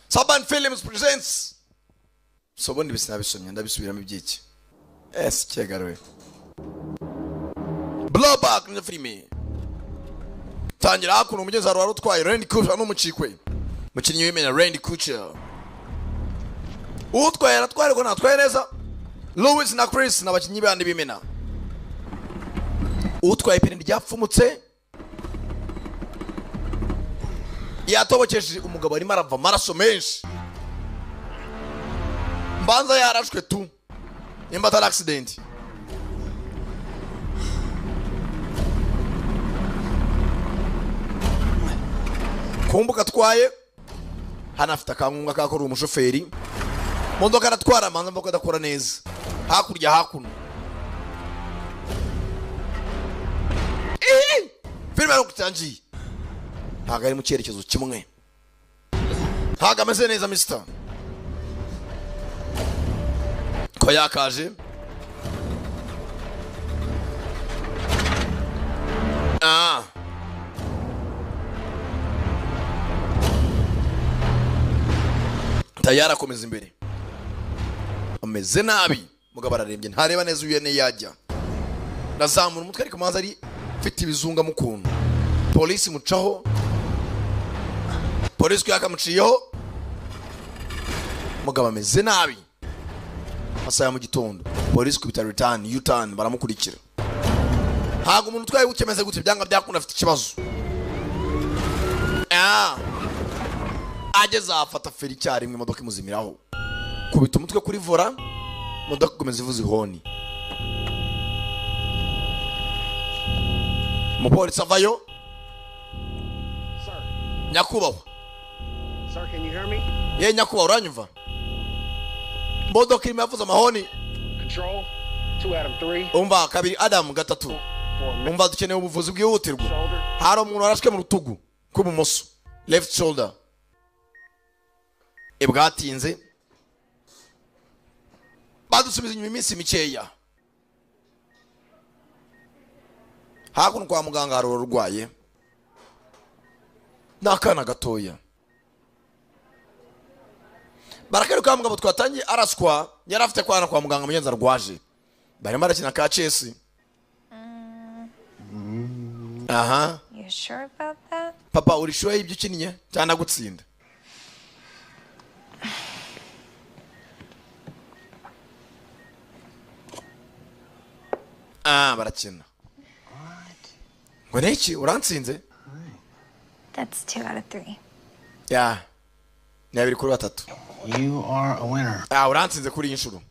Saban Films presents. So ubundi bisinabisomye ndabisubiramo ibyiki. Ese cyegaruwe. Blowback ni filime. Tangira hakuno umugezi wari utwaye Randy Kutcher n'umucikwe. Mukinnyi w'imena Randy Kutcher. Utwaye aratwaye ariko ntatwaye neza. Louis na Chris n'abakinnyi bandi b'imena. Utwaye ipine ryapfumutse. Yatobokeje umugabo arimo arava amaraso menshi. Mbanza yarashwe tu. Nimba atari accident. Kumbuka atwaye hano afite akangunga kakora umushoferi. Modoka aratwara manza mvuga adakora neza. Hakurya hakuno. Filime yarukutangiye. Ntabwo ari mu cyerekezo kimwe. Ntabwo ameze neza mister. Ko yakaje. Tayari akomeza imbere. Ameze nabi. Mugabo ararembye ntareba neza uyu ne yajya. Nazamura umutwe ariko manza ari mfite ibizunga mukuntu. Polisi mucaho. Polisi yakamuciyeho. Mugabo ameze nabi. Masaha mu gitondo. Polisi kubita return, U-turn baramukurikira. Ntago umuntu utwaye ukemeze gute byanga byakunda afite ikibazo. Ageze afata feri icyarimwe imodoka imuzimiraho. Kubita umutwe kuri vola, imodoka ikomeza ivuza ihoni. Umupolisi avayo. Nyakubahwa. Sir, can you hear me? Ye nyakubahwa uranyumva? Modoka irimo yavuze amahoni. Control 2 Adam 3. Umva kabiri Adam gatatu. Umva dukeneye ubuvuzi bwihutirwa. Hari umuntu warashwe mu rutugu kw'ibumoso. Left shoulder. Ibwatinze. Badusubiza inyuma iminsi mikeya. Hakuno kwa muganga hari urwaye. N'akana gatoya. Barakaruka mugabo twatangiye araswa yarafite kwana kwa muganga mugenzi arwaje. Barimo barakina ka chess. Aha. You sure about that? Papa uri sure y'ibyo ukiniye cyangwa gutsinda? Barakina. Ngo niki urantsinze? That's 2 out of 3. Yeah. Ni abiri kuri batatu. You are a winner. Urantsinze kuri iyi nshuro.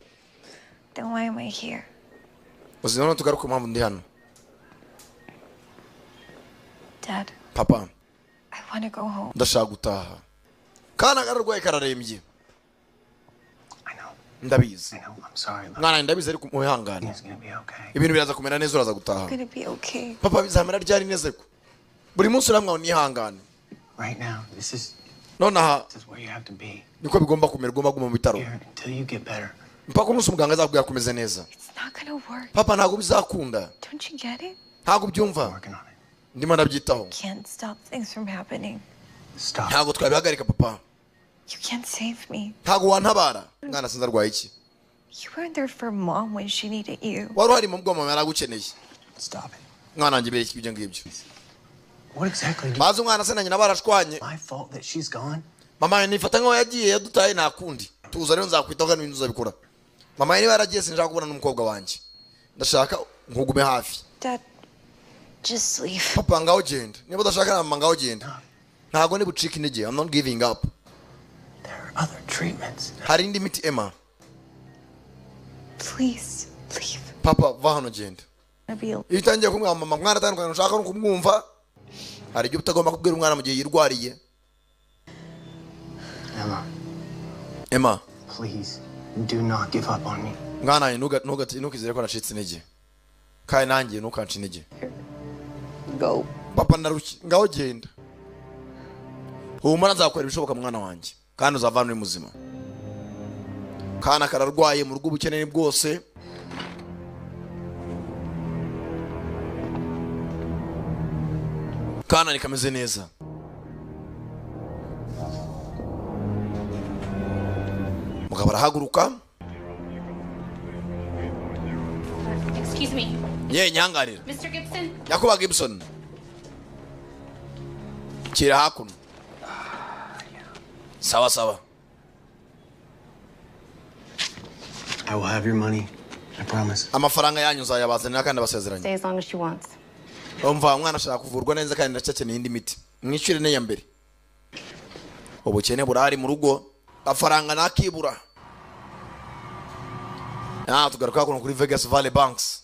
Then why am I here? Uzi none tugaruka impamvu ndi hano. Dad. Papa. I want to go home. Ndashaka gutaha. Kana kararwaye kararembye. I know. Ndabizi. I know. I'm sorry. Mwana ndabizi ariko muhangane. It's going to be okay. Ibintu biraza kumera neza uraza gutaha. It's going to be okay. Papa bizamera ryari neza ko. Buri munsi uramwa unihangane. Right now, this is nonaha this is where you have to be. Niko bigomba kumera ugomba guma mu bitaro. Until you get better. Mpaka umunsi muganga azakubwira kumeze neza. It's not going to work. Papa ntago bizakunda. Don't you get it? Ntago byumva. Ndimo ndabyitaho. Can't stop things from happening. Stop. Ntago twabihagarika papa. You can't save me. Ntago wantabara. Mwana sinzi arwaye iki. You weren't there for mom when she needed you. Wari uhari mu bwo mama yaragukeneye. Stop it. Mwana wanjye bereke ibyo ngibyo. What exactly? Maze umwana se na nyina barashwanye. My fault that she's gone. Mama nifata nkaho yagiye yadutaye nta kundi. Tuza rero nzakwitaho kandi ibintu uzabikora. Mama niba yaragiye sinshaka kubona n'umukobwa wanjye. Ndashaka nkugume hafi. Dad, just leave. Papa ngaho genda. Niba udashaka na mama ngaho genda. Ntago ni bucika intege. I'm not giving up. There are other treatments. Hari indi miti Emma. Please leave. Papa va hano genda. Iyo utangiye kumwanga mama mwana atandukanye ushaka no kumwumva. Hari ibyo utagomba kubwira umwana mu gihe yirwariye. Emma. Emma. Please do not give up on me. Mwana ntukizere ko nacitse intege. Kandi nanjye ntukance intege. Go. Papa ndarushye ngaho genda. Humura nzakora ibishoboka mwana wanjye kandi uzavana uri muzima. Kana kararwaye mu rugo ubukene bwose. Kana nikameze neza. Mugabo arahaguruka. Excuse me. Ye, nyangarira. Mr. Gibson? Nyakubahwa Gibson, kira hakuno. Sawa sawa. I will have your money. I promise. Amafaranga yanyu nzayabazanira kandi abasezeranye. Stay as long as she wants. Umva, umwana ashaka kuvurwa neza kandi ndacyakeneye indi miti, mwishyure n'iya mbere. Ubukene burahari mu rugo, amafaranga nakibura. Ah, tugaruka hakuno kuri Vegas Valley Banks,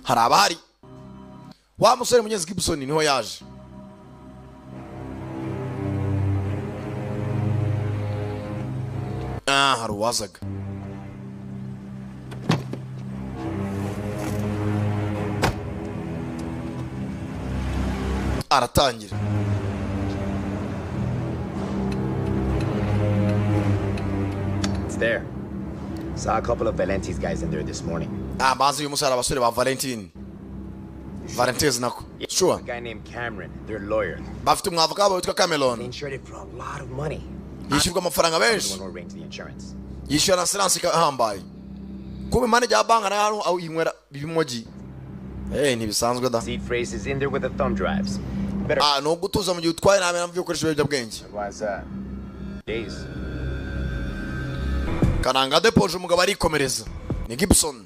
hari abahari. Wa musore munyezi Gibson niho yaje. Ah, hari uwazaga. Aratangira. It's there. Saw a couple of Valenti's guys in there this morning. Ah, bazi uyu musore, abasore ba Valentine, Valentines nako, sure. A guy named Cameron, their lawyer. Bafite umwavoka wabo witwa Cameron. They insured it for a lot of money. Yishyurwa amafaranga I'm the menshi. one who arranged the insurance. Yishyura na assurance ihambaye kuba manager wa banki nawe aho yinywera ibimogi. Eh, ntibisanzwe da. Seed phrase is in there with the thumb drives. Better Ah, ni ugutuza mu gihe utwaye, nta mpamvu yo gukoresha ibiyobyabwenge. Why's that? days. Kananga depoje, umugabo arikomereza, ni Gibson.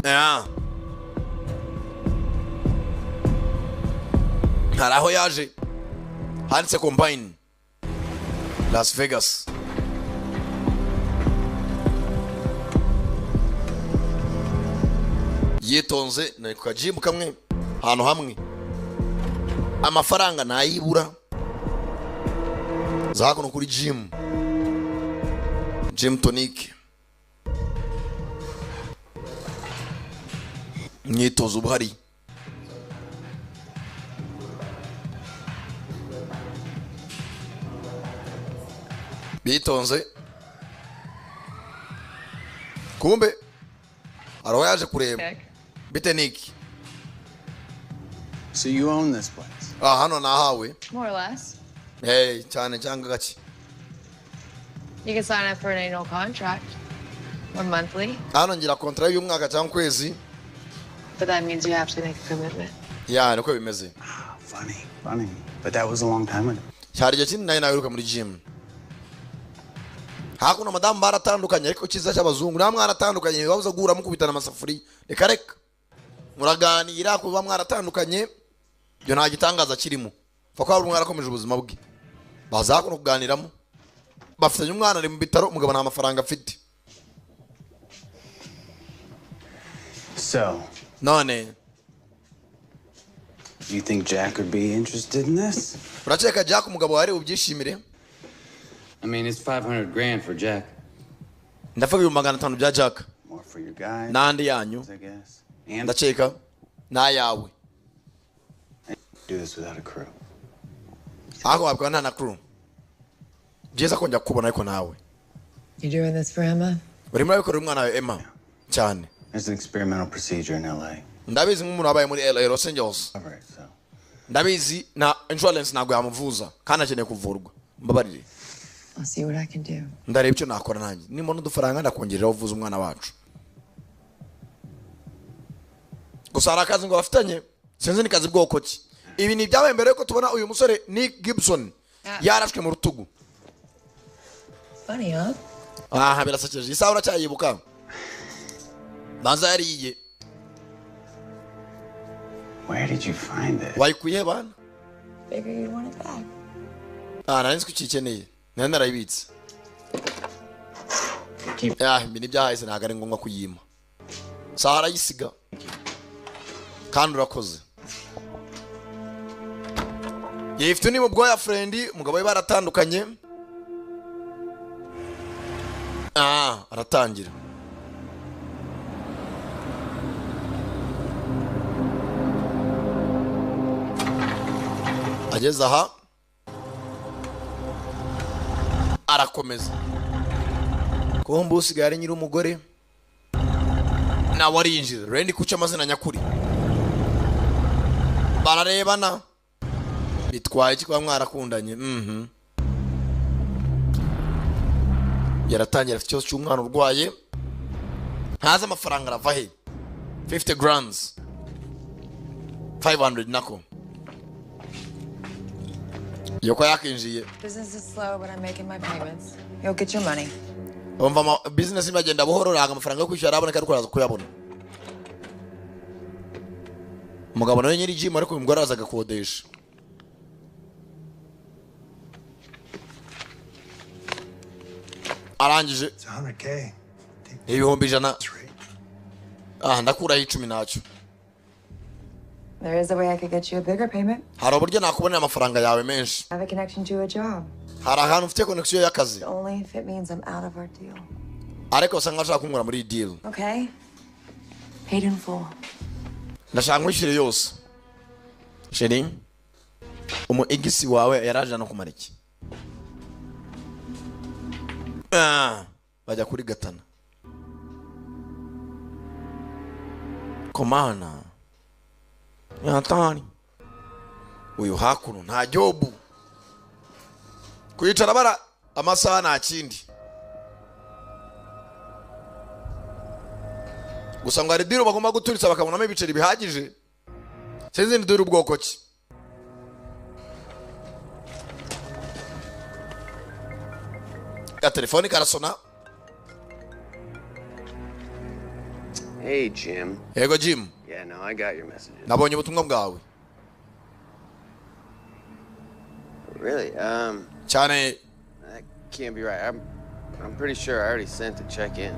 Yeah. Hari aho yaje handitse Combine Las Vegas. Yitonze ni ku kajibu kamwe, ahantu hamwe amafaranga ntayibura. Za hakuno kuri gym, Gym Tonic, imyitozo uba uhari. Bitonze, kumbe hari aho yaje kureba. Bite, Nick? So you own this place? Ah, hano nahawe. More or less. Hey, cyane cyangwa gake. You can sign up for an annual contract or monthly, Hano ngira kontara y'umwaka cyangwa ukwezi. but that means you have to make a commitment. Ya, niko bimeze. Funny, funny. But that was a long time ago. Cyari igihe kinini nawe nawiruka muri gym. Hakuno madamu baratandukanye, ariko cyiza cy'abazungu, nta mwaratandukanye bibabuza guhura mukubitana amasafuriya. Reka reka, muraganira. Kuba mwaratandukanye ibyo nta gitangaza kirimo, pfa kuba buri umwe yarakomeje ubuzima bwe. Baza hakuno kuganiramo, bafitanye umwana ari mu bitaro, umugabo nta mafaranga afite. So, None you think Jack would be interested in this? Urakeka Jack, umugabo wari bubyishimire? I mean, it's 500 grand for Jack. Ndavuga 500,000 bya Jack. More for your guys, N'andi yanyu. I guess. And Ndakeka n'ayawe. Do this without a crew. Ariko wabikora nta na crew. Byiza kongera kukubona ariko nawe. You doing this for Emma? Urimo urabikorera umwana wawe Emma cyane. There's an experimental procedure in LA. Ndabizi nk'umuntu wabaye muri LA, Los Angeles. Cover it, so. Ndabizi na insurance ntabwo yamuvuza kandi akeneye kuvurwa, mbabarire. I'll see what I can do. Ndareba icyo nakora nanjye, nimbona udufaranga ndakongerera uvuza umwana wacu. Gusa hari akazi ngo bafitanye, sinzi ni kazi bwoko ki. Ibi ni ibyabaye mbere yuko tubona uyu musore Nick Gibson yarashwe mu rutugu. Funny, huh? Aha, birasekeje. Isaha uracyayibuka? Banza yariye. Where did you find it? Wayikuye he bana? Figure you'd want it back. Ah, nari nzi ko ukikeneye, nari narayibitse. Keep Ah, ibi ni ibyahise, ntabwo ari ngombwa kuyima. Saha arayisiga kandi urakoze. Yifite undi mu bwoya friend, umugabo we baratandukanye. Ah, aratangira. Ageze aha arakomeza kumba usigaye ari nyir'umugore, nawe arinjira. Randy kuca amazina nyakuri, bararebana. Bitwaye iki kuba mwarakundanye? Yaratangira afite ikibazo cy'umwana urwaye, ntazi amafaranga arava he. 50 grands, 500 nako yoko yakinjiye. Business is slow, but I'm making my payments. You'll get your money. Umva, business imagenda buhoro, ntabwo amafaranga yo kwishyura araboneka, ariko araza kuyabona. Umugabo nawe nyiri gym, ariko uyu mugore araza agakodesha. Arangije It's 100K. 100,000. Ah, ndakuraho 10 ntacyo. There is a way I could get you a bigger payment. Hari uburyo nakubonera amafaranga yawe menshi. I have a connection to a job. Hari ahantu mfite connection y'akazi. Only if it means I'm out of our deal. Ariko usanga ashaka kunkura muri iyi deal. Okay? Paid in full. Ndashaka nkwishyure yose, chérie. Umu ex wawe yaraje no kumara iki? Ah, bajya kuri gatana komana yatani. Uyu hakuno nta job, kwicara bara amasaha, nta kindi gusa ngo hari deal bagomba guturitsa bakabonamo ibiceri bihagije. Sinzi ni deal ubwoko ki. Ka telefoni karasona. Hey, Jim. Yego, Jim. Yeah, no, I got your messages. Nabonye ubutumwa bwawe. Really? Cyane. That can't be right. I'm pretty sure I already sent the check in.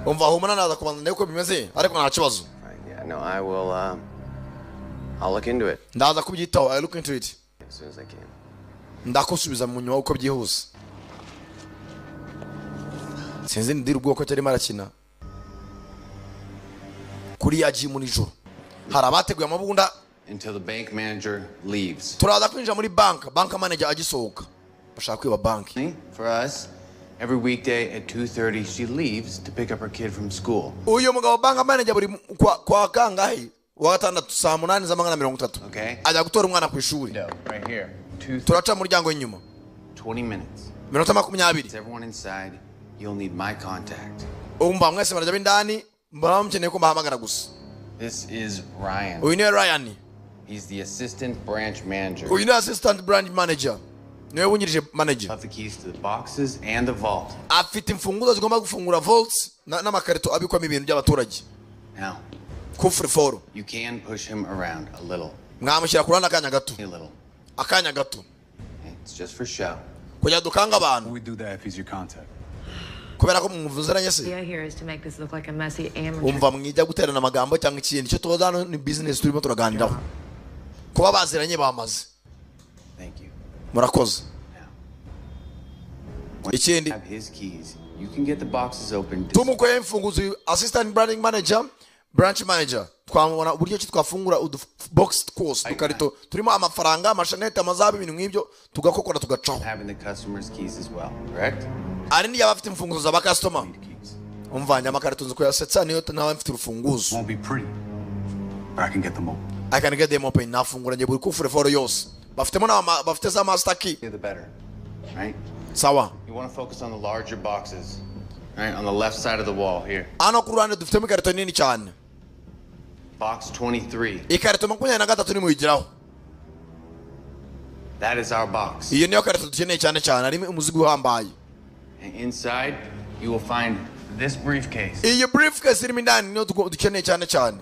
Umva, humura, naza kubanza ndebe uko bimeze, ariko nta kibazo. Yeah, no, I will. I'll look into it Ndaza kubyitaho. I look into it as soon as I can. Ndakusubiza mu nyuma uko byihuse. Sinzi ni deal ubwoko cyarimo arakina. Kuri ya gym nijoro hari abateguye amabunda. Until the bank manager leaves. Turaza kwinjira muri bank, bank manager agisohoka. Bashaka kwiba banki. For us, every weekday at 2:30 she leaves to pick up her kid from school. Uyu mugabo bank manager buri kwa kangahe wa gatandatu saa 8 z'amanywa na 30 Okay? ajya gutora umwana ku ishuri. No, right here. 2 Turaca mu muryango w'inyuma. 20 minutes. Minota 20. It's everyone inside. You'll need my contact. Umva, mwese barajya b'indani, mbona mukeneye ko mbahamagara gusa. This is Ryan. Uyu niwe Ryan. He's the assistant branch manager. Uyu ni assistant branch manager, niwe wungirije manager. Have the keys to the boxes and the vault. Afite imfunguzo zigomba gufungura vaults n'amakarito abikwamo ibintu by'abaturage. Now, Coffre-fort. you can push him around a little. Mwamushyira ku ruhande akanya gato. A little. Akanya gato. It's just for show. Kugira dukanga abantu. We do that if he's your contact. Kubera ko mwumvuziranye se? The idea here is to make this look like a messy amateur. Umva, mwijya guterana amagambo cyangwa ikindi, icyo tubaza hano ni business turimo turaganiraho. Kuba baziranye bamaze. Thank you. Murakoze. Ikindi, Have his keys. You can get the boxes open. Tumukoye imfunguzo uyu assistant branding manager, branch manager, twamubona uburyo ki twafungura udu box twose, udukarito turimo amafaranga, amashanete, amazabu, ibintu nk'ibyo, tugakokora tugacaho. Having the customers' keys as well, correct? Ari niyo aba afite imfunguzo za bakasitoma. Umvanye amakarito nzi kuyasetsa, niyo nawe mfite urufunguzo. Won't be pretty, but I can get them open. I can get them open. Nafungura njye buri coffre-fort yose bafitemo bafite za master key. The better, right? Sawa. You want to focus on the larger boxes, right? On the left side of the wall here. Hano ku ruhande dufitemo ikarito nini cyane. Box 23. Ikarito 23 nimuyigiraho. That is our box. Iyo niyo karito dukeneye cyane cyane, harimo umuzigo uhambaye. And inside, you will find this briefcase. Iyi briefcase irimo indani niyo dukeneye cyane cyane,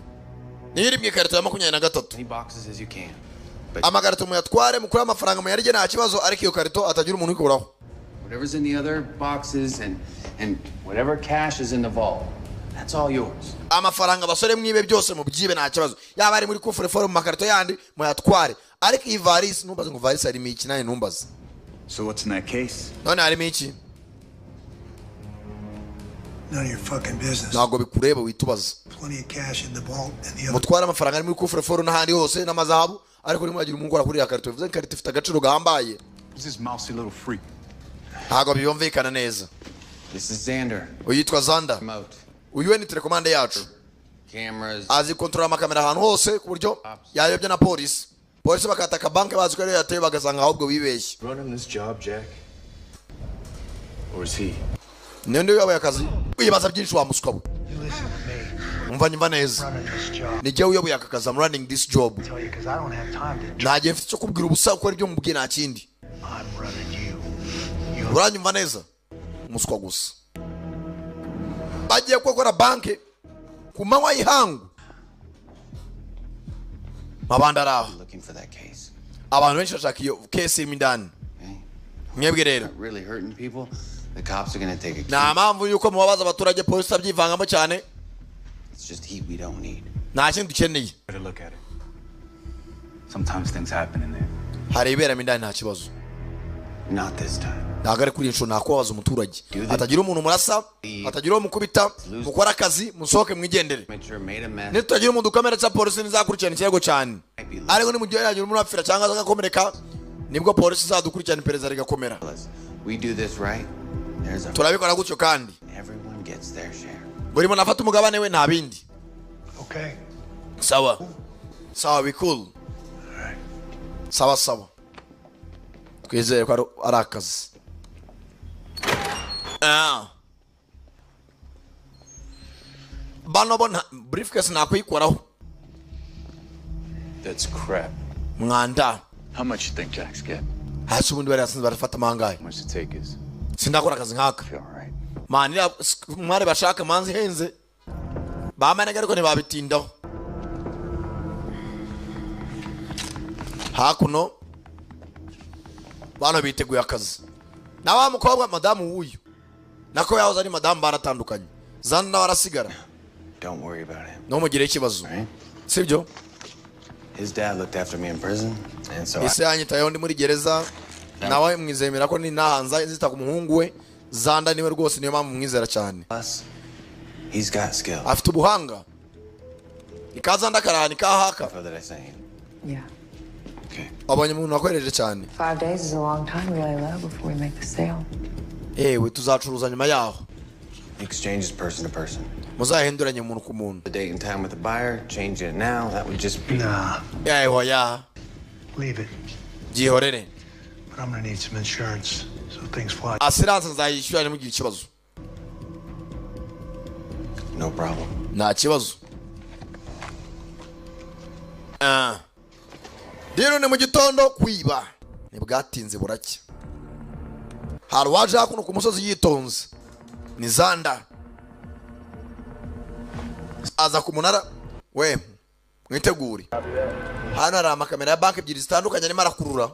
niyo iri mu ikarito ya 23. Many boxes as you can. Amakarito muyatware, mukure amafaranga muyarye, nta kibazo, ariko iyo karito atagira umuntu uyikuraho. Whatever's in the other boxes and whatever cash is in the vault, that's all yours. Amafaranga abasore mwibe byose, mubyibe, nta kibazo, yaba ari muri coffre-fort, mu makarito yandi, muyatware, ariko iyi varisi ntumbaze ngo varisi harimo iki, nawe ntumbaze. So what's in that case? None harimo iki? None of your fucking business. Ntabwo bikureba, witubaza. Plenty of cash in the vault and the other. Mutware amafaranga ari muri coffre-fort n'ahandi hose n'amazahabu, ariko ntimwagira umuntu ukora kuri iriya karito. Bivuze ko ikarito ifite agaciro gahambaye. Who's this mousy little freak? Ntabwo byumvikana neza. This is Xander. Uyu yitwa Zanda. Remote. Uyu we ni telekomande yacu. Cameras. Azi kontorora amakamera ahantu hose ku buryo yayobya na polisi. Polisi bakataka banki bazi ko ariyo yateye, bagasanga ahubwo bibeshye. Running this job, Jack? Or is he? Ninde uyoboye akazi? Wibaza byinshi wa muswa we. Umva, nyumva neza, ni jyewe uyoboye aka kazi. I'm running this job. Tell you because I don't have time to. Nta gihe mfite cyo kubwira ubusa, ukora ibyo mubwiye, nta kindi. Uranyumva neza? Umuswa gusa. Bagiye gukora banki ku manywa y'ihangu, mabandi ari aho. Looking for that case. Abantu benshi bashaka iyo case irimo indani. Mwebwe rero Not really hurting people. The cops are gonna take a nta mpamvu y'uko mubabaza abaturage, polisi itabyivangamo cyane. It's just heat we don't need. Nta kindi dukeneye. Better look at it. Sometimes things happen in there. Hari iberamo indani, nta kibazo. Not this time. Ntabwo ari kuri iyi nshuro, nta umuturage, hatagira umuntu murasa, hatagira uwo mukubita. Mukore akazi, musohoke mwigendere. Amateur made a mess. Nitutagira umuntu ukomeretsa, polisi ntizakurikirana ikirego cyane, ariko nimugihe yagira umuntu apfira cyangwa agakomereka, nibwo polisi izadukurikirana, iperereza rigakomera. We do this right. There's a Turabikora gutyo kandi everyone gets their share. Buri muntu afata umugabane we, nta bindi. Okay. Sawa sawa, be cool. Sawa sawa, twizere ko ari akazi. Ah. Bano bo briefcase nakwikoraho. That's crap. Mwanda. How much you think Jack's get? Hasi ubundi bari yasinze, barafata amangahe? How much to take is? Sindakora akazi nk'aka mani. Iriya mwari bashaka manzi ihenze bamanaga, ariko ntibabitindaho. Hakuno bano biteguye akazi na wa mukobwa, madamu w'uyu, nako yahoze ari madamu, baratandukanye. Zana nawe arasigara. Don't worry about him. Ntumugireho ikibazo, sibyo? His dad looked after me in prison, and so I, Ese yanyitayeho ndi muri gereza, nawe mwizemera ko ninahanza nzita ku muhungu we Zanda. Niwe rwose, niyo mpamvu mwizera cyane. He's got skill. Afite ubuhanga. Ikazanda karahani kahaka. Info that I sent you. Yeah. Wabonye umuntu wakohereje cyane. 5 days is a long time we lay low before we make the sale. Ewe, tuzacuruza nyuma yaho. Exchange is person to person. Muzahinduranye umuntu ku muntu. The date and time with the buyer, change it now. That would just be. Nah, Yewe ya. Leave it. Byihorere. But I'm gonna need some insurance so things fly. Assurance nzayishyura, ntimugire ikibazo. No problem. Nta kibazo. Ah. Rero ni mu gitondo, kwiba ntibwatinze buracya. Hari uwaje hakuno ku musozi yitonze, ni Zanda. Aza ku munara we. Mwitegure, hano hari amakamera ya banki ebyiri zitandukanye arimo arakurura.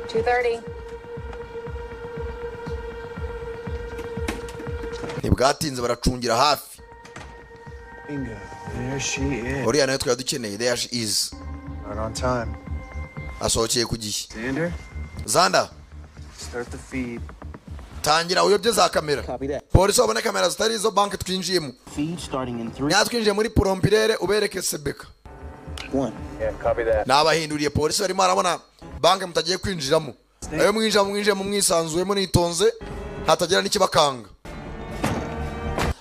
2:30. Ntibwatinze baracungira hafi. Bingo. There she is. Uriya nawe twari dukeneye. There she is. Right on time. Asohokeye ku gihe. Xander, Zanda. Start the feed. Tangira uyobye za kamera, polisi babone kamera zitari izo banki twinjiyemo. Feed starting in three. Nyatwinjiye muri porompirere, ubereke sebeka. One. Yeah, copy that. Nabahinduriye, polisi barimo arabona banki mutagiye kwinjiramo. Ayo mwinjira, mwinjiyemo mwisanzuye, munitonze, hatagira n'ikibakanga.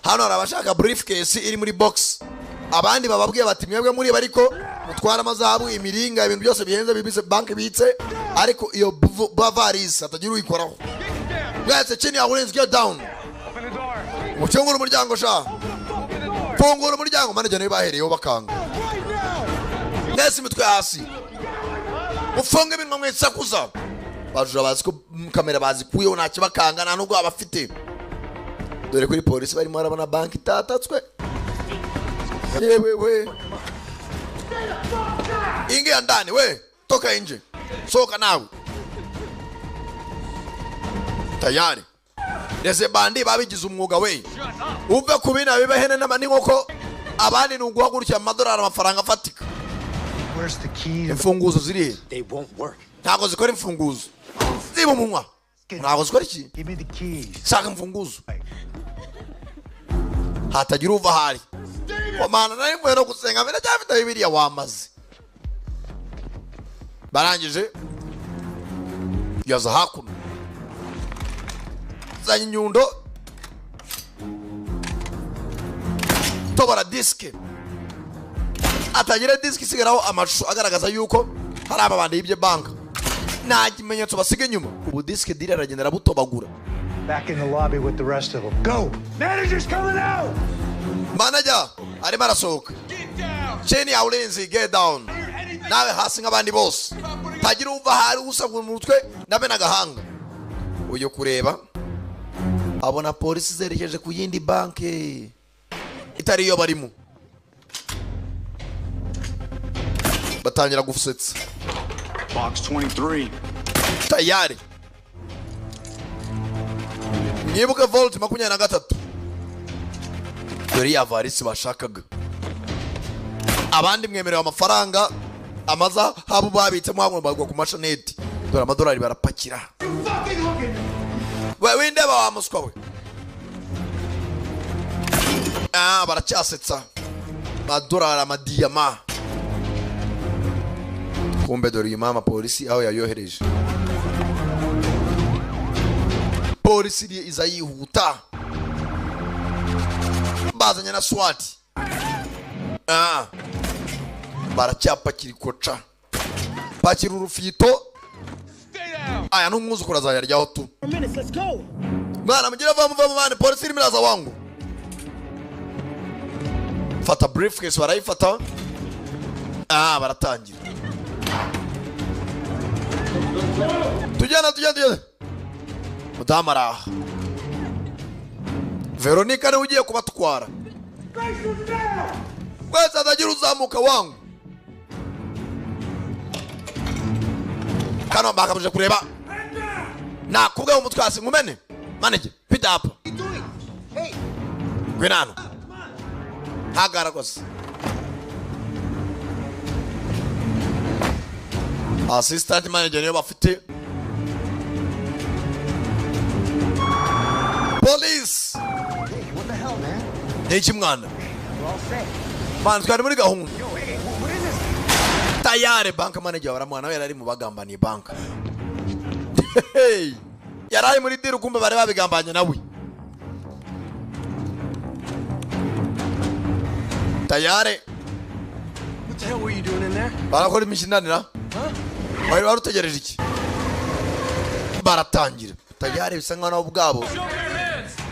Hano hari abashaka briefcase iri muri box, abandi bababwiye bati mwebwe muri ariko mutwara amazahabu, imiringa, ibintu byose bihenze bibitse banki ibitse, ariko iyo bavarisi hatagira uyikoraho. Mwese chini ya ulinzi, get down, mufungure umuryango sha, fungura umuryango. Manager niwe bahereyeho bakanga. Mwese imitwe hasi, mufunge iminwa, mwisakuza. Bajura bazi ko kamera bazikuyeho, nta kibakanga, nta nubwo abafite. Dore kuri polisi barimo barabona banki itatatswe. Yewe we, ingia ndani we, toka nje, sohoka nawe. Tayari reze bandi babigize umwuga we, uve ku bina biba ihene n'inkoko, abandi ni uguhagurukira amadolari, amafaranga afatika. Where's the key? Imfunguzo ziri he? They won't work. Ntabwo zikora imfunguzo, ziba umunwa, ntabwo zikora iki. Give me the keys. Shaka imfunguzo, hatagira uva ahari. Mana, nari mvuye no gusenga mbere, cyafite Bibiliya wamaze. Barangije yaza hakuno, zanye inyundo, tobora disike. Atagira disiki isigaraho amashusho agaragaza yuko hari ababandi yibye banka. Nta kimenyetso basiga inyuma. Ubu disiki diri aragenda arabutobagura. Back in the lobby with the rest of them. Go! Manager's coming out! Manager arimo arasohoka. Chini ya ulinzi, get down. Nawe hasi nk'abandi bose. Tagira uva hari usabwa mu mutwe nabe n'agahanga. Uyo kureba abona polisi zerekeje ku yindi banki itari iyo barimo. Batangira gusetsa. Box 23. Tayari. Mwibuke Vault 23. Dore ya varisi bashakaga. Abandi mwemerewe amafaranga amaza habo babitsemo hamwe bagwa ku mashaneti. Dore amadolari barapakira. We windeba wa muswa we. Baracyasetsa. Amadolari amadiyama. Kumbe dore uyu mama polisi aho yayohereje. Polisi iza yihuta. Bazanye na SWAT. Baracyapakira ikoca. Pakira urufito. Aya n'umwuzukuru azayaryaho tu. Mwana mugira va muva mubane polisi irimo iraza wangu. Fata briefcase barayifata. Baratangira. Tujyana tujyana. Mudamu araha. Veronica niwe ugiye kubatwara. Wese atagira uzamuka wangu. Kano bakamuje kureba. Nakubwe mu mutwe hasi nkumene. Manager, pita hapa. Ngwino hano. Hagara rwose. Assistant manager niyo bafite. Police. Hey, what the hell, man? Niki mwana. We're all set. Mwana twari muri gahunda. Yo, hey, what is this? Tayari bank manager baramwana we yari mu bagambaniye bank. Hey! Yari muri deal kumbe bari babigambanye nawe. Tayari. What the hell were you doing in there? Barakora imishinanira? Huh? Bari barutegereje iki? Baratangira. Tayari bisa nkaho nabo ubwabo.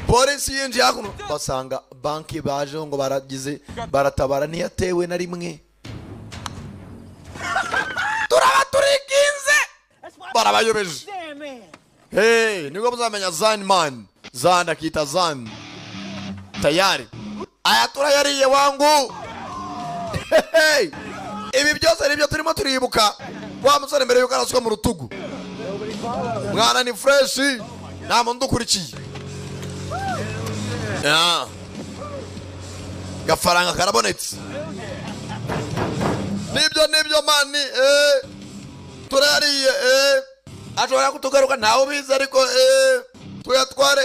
Polisi yinjiye hakuno basanga banki baje ngo baragize baratabara ntiyatewe na rimwe. Turabaturikinze barabayobeje. Hey, nibwo muzamenya Zan man. Zan akita Zan. Tayari. Aya turayariye wangu. Hey! Ibi byose nibyo turimo turibuka. Wa musore mbere yuko araswa mu rutugu. Mwana ni fresh. Nta muntu ukurikiye. Gafaranga karabonetse. Nibyo mani turariye ashobora kutugaruka ntawe ubizi ariko tuyatware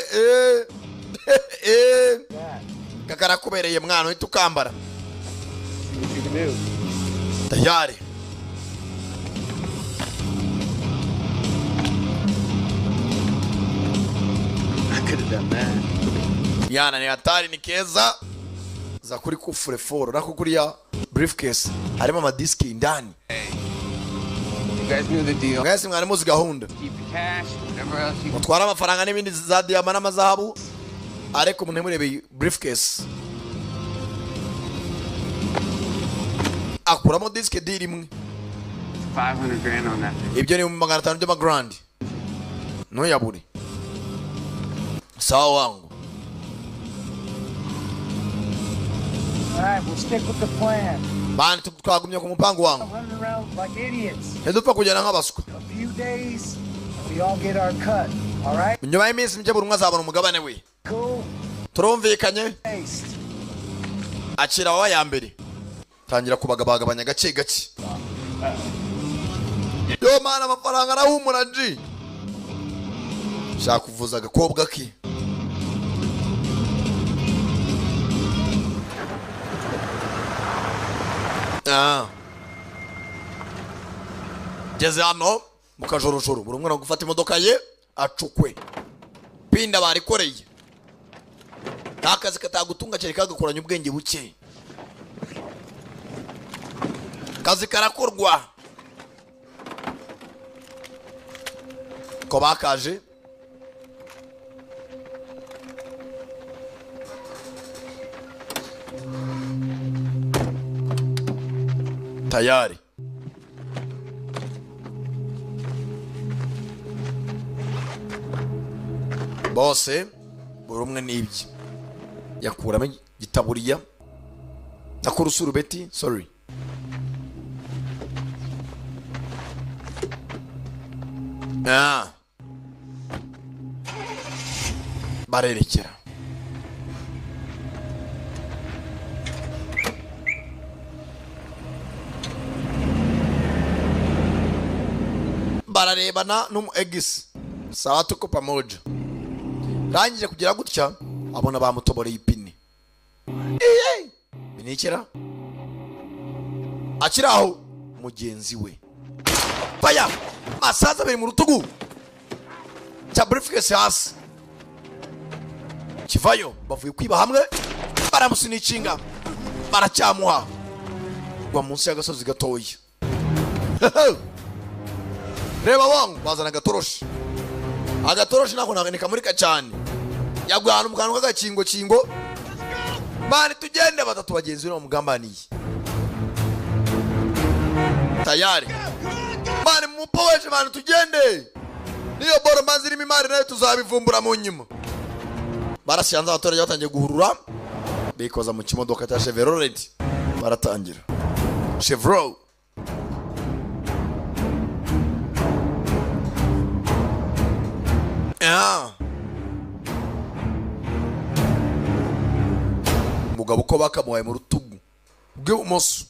kakarakubereye mwana uhita ukambara. Tayari. I could have done that. Yana ni hatari ni keza. Za kuri kufure foro nako kuriya briefcase harimo amadiski indani. You guys knew the deal. Mwese mwari muzi gahunda. Keep the cash, whatever else you Mutwara amafaranga n'ibindi za diyama n'amazahabu ariko umuntu ntimurebe briefcase. Akuramo diski diri imwe. 500 grand on that thing. Ibyo ni 500 by'amagrand. Ntuyabure. Sawa wangu. All right, we'll stick with the plan. Bani twagumye ku mupango wangu. Running around like idiots. Ntidupfa kugenda nk'abaswa. A few days, we all get our cut. All right? Nyuma y'iminsi mike buri umwe azabona umugabane we. Cool. Turumvikanye. Taste. Akira wa ya mbere. Tangira kubagabagabanya gake gake. Yo mana amafaranga arahumura nji. Shaka kuvuza agakobwa ke. Geze hano mu kajorojoro buri umwe gufata imodoka ye acukwe. Pinda barikoreye. Nta kazi katagutunga cyane kagakoranya ubwenge buke. Kazi karakorwa. Ko bakaje tayari. Bose buri umwe n'ibye yakuramo igitaburiya akora usurubeti, sorry. Barerekera bararebana n'umu egisi sawa tuko pamoja. Rangije kugira gutya abona bamutoboreye ipine. Binikira akiraho mugenzi we baya asaza biri mu rutugu cya briefcase hasi kivayo, bavuye kwiba hamwe baramusinikinga baracyamuha gwa munsi y'agasozi gatoya. Reba wangu bazana agatoroshi, agatoroshi nako nakanika cyane, yagwa ahantu mu kantu k'agakingo kingo. Bani tugende batatu bagenzi be bamugambaniye tayari. Bani mupoweje, bani tugende, niyo boro manzi irimo imari nayo tuzabivumbura mu nyuma. Barasyanze abaturage batangiye guhurura bikoza mu kimodoka cya Chevrolet, baratangira Chevrolet. Umugabo uko bakamuhaye mu rutugu rw'ibumoso,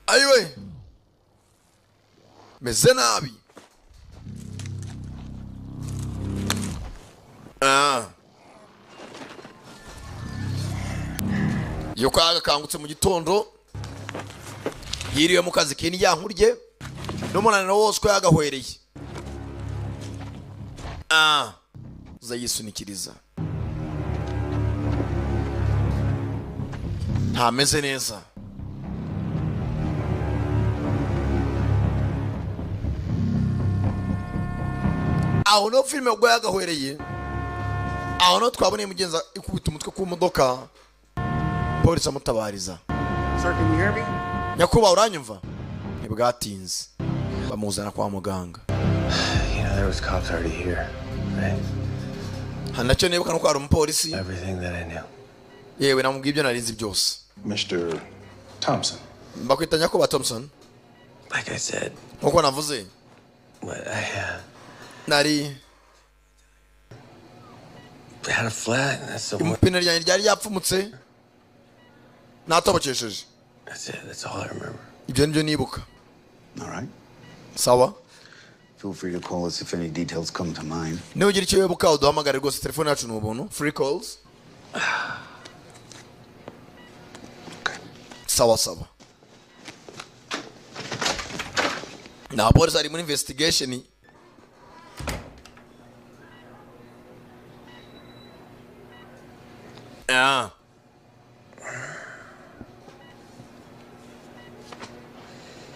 ayiwe meze nabi. Yuko yagakangutse mu gitondo yiriwe mu kazi k'indyankurye n'umunaniro wose uko yagahwereye. Yisunikiriza ntameze neza. Aho no filime ubwo yagahwereye, aho no twaboneye mugenza ikubita umutwe ku modoka, polisi amutabariza. Nyakubahwa uranyumva? Ntibwatinze bamuzana kwa muganga. You know, there was cops already here, right? Nacyo nibuka nuko hari umupolisi. Yewe namubwiye ibyo narinzi byose. Mr. Thompson. Bakwita nyakubahwa Thompson. Like I said. Nkuko navuze. Nari had a flat and that's the one. Ipine ryanjye ryari ryapfumutse. Natobokesheje. That's it. That's all I remember. Ibyo nibyo nibuka. All right. Sawa. Feel free to call us if any details come to mind. Niba ugira icyo wibuka uduhamagare rwose, telefone yacu ni ubuntu, free calls. Sawa sawa. Na polisi ari muri investigation.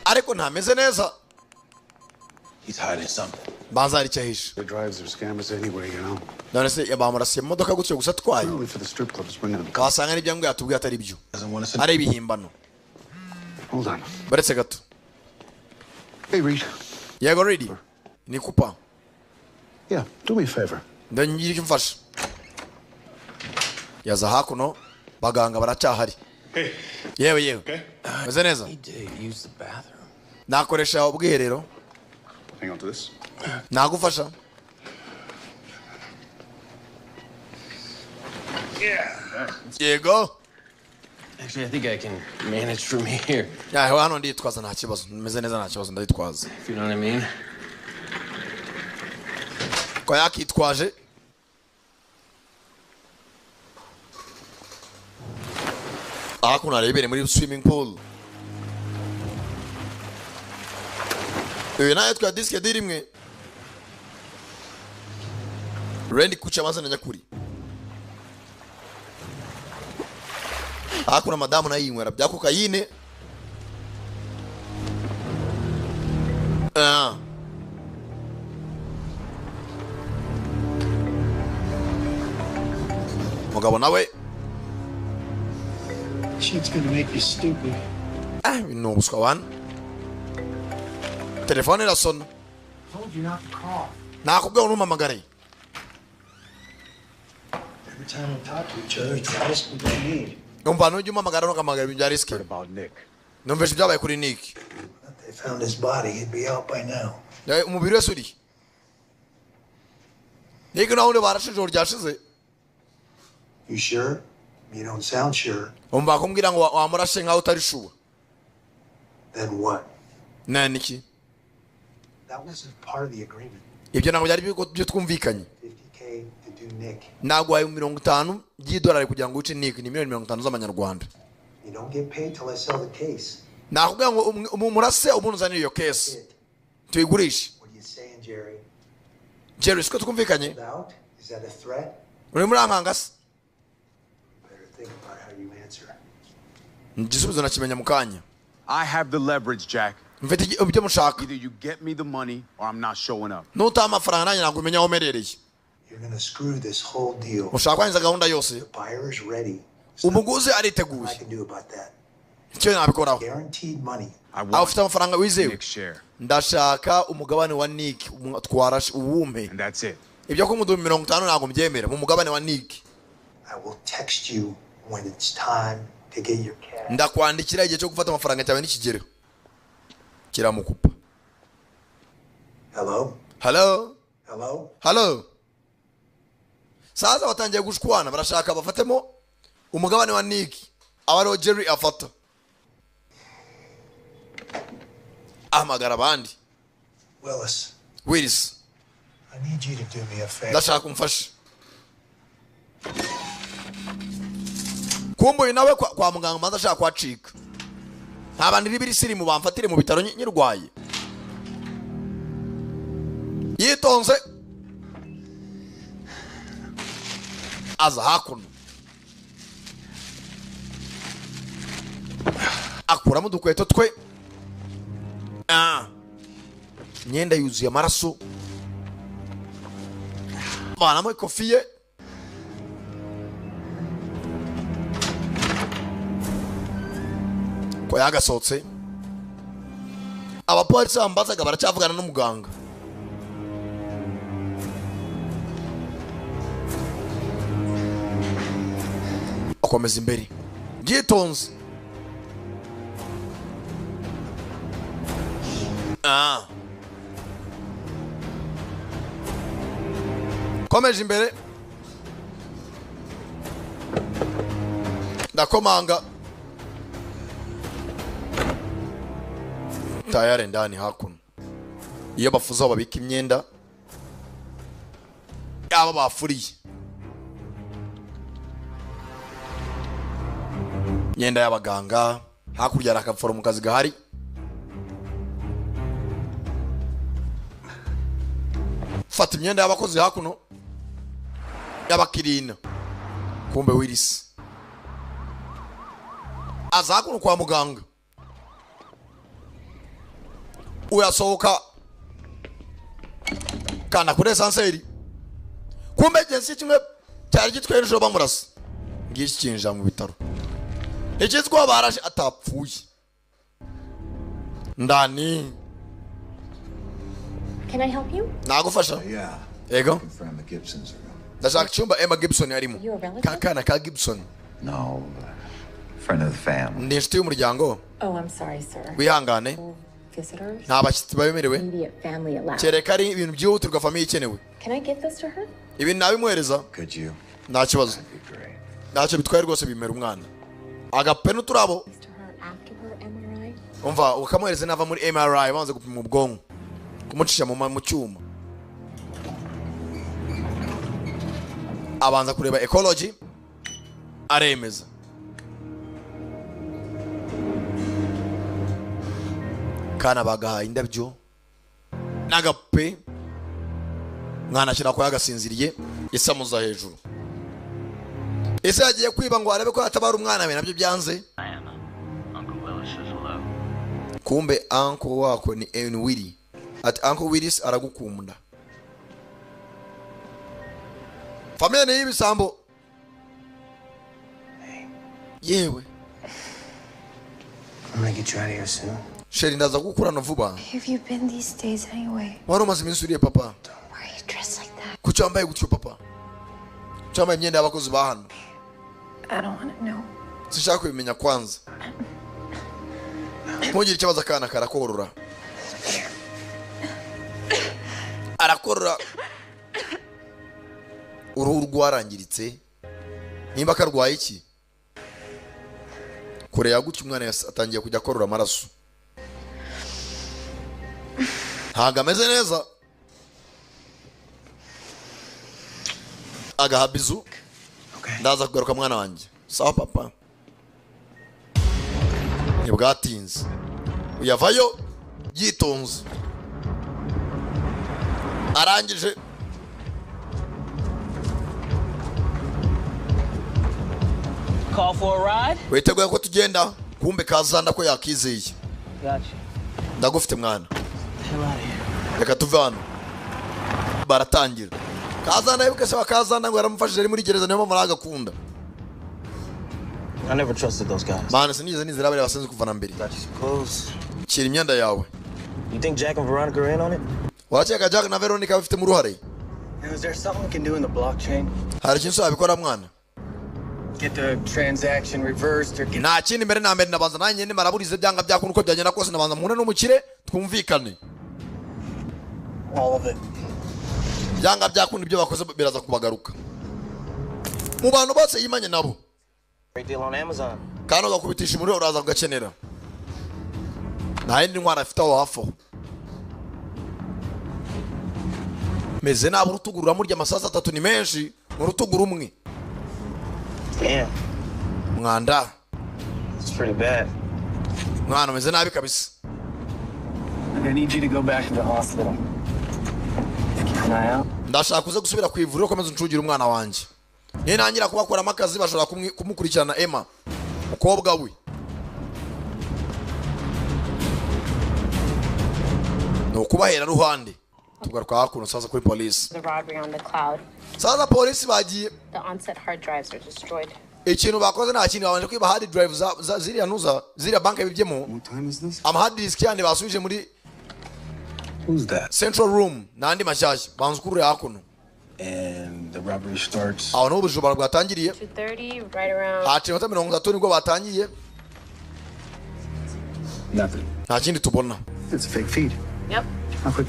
Ariko ntameze neza. He's hiding something. Banza hari icyo ahishe. The drives are scammers anyway, you know. None se bamurasiye mu modoka gutyo gusa atwaye. Only for the strip clubs bringing them. Wasanga n'ibyo yatubwiye atari byo. Ari ibihimbano. Hold on. Baretse gato. Hey, Reed. Yego Reed. Ni kupa. Yeah, do me a favor. Ndagira icyo mfasha. Yaza hakuno baganga baracyahari. Hey. Yewe yewe. Meze neza? Use the bathroom. Nakoresha ubwiherero. Hang on to this. Nagufasha. Yeah. Yego. Actually, I think I can manage from here. Yeah, hano nditwaza nta kibazo. Meze neza nta kibazo nditwaza. If you know what I mean. Ko yakitwaje. Hakuno arebere muri swimming pool. Uyu nawe twa disike dirimwe. Randy kucha amazina nyakuri. Hakuno madamu nayo yinywera bya kokayine. Ah. Mugabo nawe. Shit's gonna make you stupid. Ah, ni ubuswa wana. Telefone irasona. Told you not to call. Nakubwiye ngo ntumpamagare. Every time we talk to each other, it's a risk we don't need. Umva, nujya umpamagara ntukamagara ibintu bya risk. Numvise ibyabaye kuri Nick. They found his body. He'd be out by now. Umubiri wese uri Nick nawe undi barashe ijoro ryashize. You sure? You don't sound sure. Umva, kumbwira ngo wamurashe nkaho utari sure. Then what? Nani iki? That wasn't part of the agreement. Ibyo ntabwo byari byo twumvikanye. 50K to do Nick. Naguhaye 50 by'idolari kugira ngo wice Nick, ni miliyoni 50 z'amanyarwanda. You don't get paid till I sell the case. Nakubwira ngo murase umuntu uzanire iyo case tuyigurishe. What are you saying, Jerry? Jerry, siko twumvikanye? Out? Is that a threat? Uri muri ankanga se? Better think about how you answer. Igisubizo nakimenya mu kanya. I have the leverage, Jack. Mfite ibyo mushaka. Either you get me the money or I'm not showing up. Nutaha amafaranga nanjye ntabwo umenya aho umerereye. You're gonna screw this whole deal. Ushaka kwangiza gahunda yose. The buyer is ready. Umuguzi ariteguye. I can do about that. Icyo nabikoraho. Guaranteed money. Aho ufite amafaranga wizewe. Nick's share. Ndashaka umugabane wa Nick twarashe uwumpe. And that's it. Ibyo kumuduha 50 ntabwo mbyemera mu mugabane wa Nick. I will text you when it's time to get your cash. Ndakwandikira igihe cyo gufata amafaranga cyawe nikigero. Kiramukupa. Hello? Hello? Hello? Hello? Sasa batangiye gushwana, barashaka bafatemo umugabane wa Nick aba ariwo Jerry afata. Ahamagara abandi. Willis, Willis, I need you to do me a favor. Ndashaka umfashe. Kumbuye nawe kwa muganga maze ashaka kwacika. Nta bantu iri sirimu bamfatire mu bitaro nyirwaye. Yitonze aza hakuno akuramo udukweto twe. Ah. Imyenda yuzuye amaraso, vanamo ikofi ye. Ko yagasohotse, abapolisi bambazaga baracyavugana n'umuganga. Akomeza imbere byitonze. Ah. Komeje imbere, ndakomanga tayari ndani hakuno. Iyo bafuze aho babika imyenda yaba bafuriye imyenda y'abaganga. Hakurya hari akaforomokazi gahari. Fata imyenda y'abakozi hakuno y'abakirina. Kumbe Willis aza hakuno kwa muganga. Uyasohoka kanda kuri esanseri. Kumbe gensi kimwe cyari gitwaye nijoro bamurasa, ngiki kinjira mu bitaro. Ikitwa barashe atapfuye ndani. Can I help you? Nagufasha? Yeah. Ego. Looking for Emma Gibson's room. Ndashaka icyumba Emma Gibson yarimo. You a relative? Kakana ka Gibson. No, friend of the family. Ndi inshuti y'umuryango. Oh, I'm sorry, sir. Wihangane. Visitors? Nta bashyitsi babemerewe. Immediate family allowed. Kereka ari ibintu byihutirwa famille ikenewe. Can I give this to her? Ibi nabimuhereza. Could you? Nta kibazo. Ntacyo bitwaye rwose, bimera umwana. Agape n'uturabo. To her after her MRI? Umva, ukamuhereza nava muri MRI banze gupima ubwonko. Kumucisha mu cyuma. Abanza kureba ecology aremeza. Kana bagahaye indabyo n'agape, mwana ashyira ko yagasinziriye isamuza hejuru. Ese yagiye kwiba ngo arebe ko yatabara umwana we, nabyo byanze. Uncle Willis says hello. Kumbe uncle wako ni Ewan Willy. Ati Uncle Willis aragukunda. Familia ni y'ibisambo. Yewe. I'm gonna get you out of here soon. Sheri, ndaza gukurana vuba. Where have you been these days anyway? Wari umaze iminsi uriye, papa? Why are you dressed like that? Kuki wambaye gutyo, papa? Kuki wambaye imyenda y'abakozi ba hano? I don't want to know. Sinshaka kubimenya kwanza. Ntugire ikibazo, akana karakorora. Arakorora. Uruhu rwarangiritse. Nimba karwaye iki? Kure ya gutya umwana atangiye kujya akorora amaraso. Ntabwo ameze neza. Agahabizu. Ndaza kugaruka, mwana wanjye. Sawa, papa. Ntibwatinze. Uyavayo yitonze. Arangije Call for a ride? Witeguye ko tugenda? Kumbe kazanda ko yakizeye. Gotcha. Ndagufite, mwana. Hell out of here. Reka tuve hano. Baratangira. Kazanda yibuke se wa kazanda ngo yaramufashije ari muri gereza, niyo mpamvu aragakunda. I never trusted those guys. Mana, sinigeze nizera bariya basenze kuva na mbere. Got you some clothes. Shyira imyenda yawe. You think Jack and Veronica are in on it? Warakeka Jack na Veronica babifitemo uruhare? Is there something we can do in the blockchain? Hari ikintu wabikora, mwana? Get the transaction reversed or get Nta kindi. Mbere na mbere ndabanza nanjye nimaraburize, byanga byakunda, uko byagenda kose ndabanza mpure n'umukire twumvikane. All of it. Byanga byakunda ibyo bakoze biraza kubagaruka mu bantu bose yimanye nabo. Great deal on Amazon. Kandi ugakubitisha umuriro uraza kugakenera. Nta yindi ntwara afite aho hafi aho. Meze nabi, urutugu ruramurya. Amasasu atatu ni menshi mu rutugu rumwe. Damn, Mwanda. It's pretty bad. Mwana, umeze nabi kabisa. I need you to go back to the hospital. Keep an eye out. Ndashaka uze gusubira ku ivuriro, ukomeze uncungire umwana wanjye. Nintangira kubakuramo akazi bashobora kumukurikirana, Emma, umukobwa we. Ni ukubahera ruhande. Tugaruka hakuno sasa kuri polisi. The robbery on the cloud. Sasa polisi bagiye. The onset hard drives are destroyed. Ikintu bakoze nta kintu, babanje kwiba hard drive za ziriya ntuza, ziriya banki bibyemo ama hard disk yandi basubije muri Who's that? central room n'andi mashyashya. Banza ukurure hakuno. And the robbery starts. Aho niho ubujura bwatangiriye. 2:30, right around. Haciye iminota 30 nibwo batangiye. Nothing. Nta kindi tubona. It's a fake feed. Yep.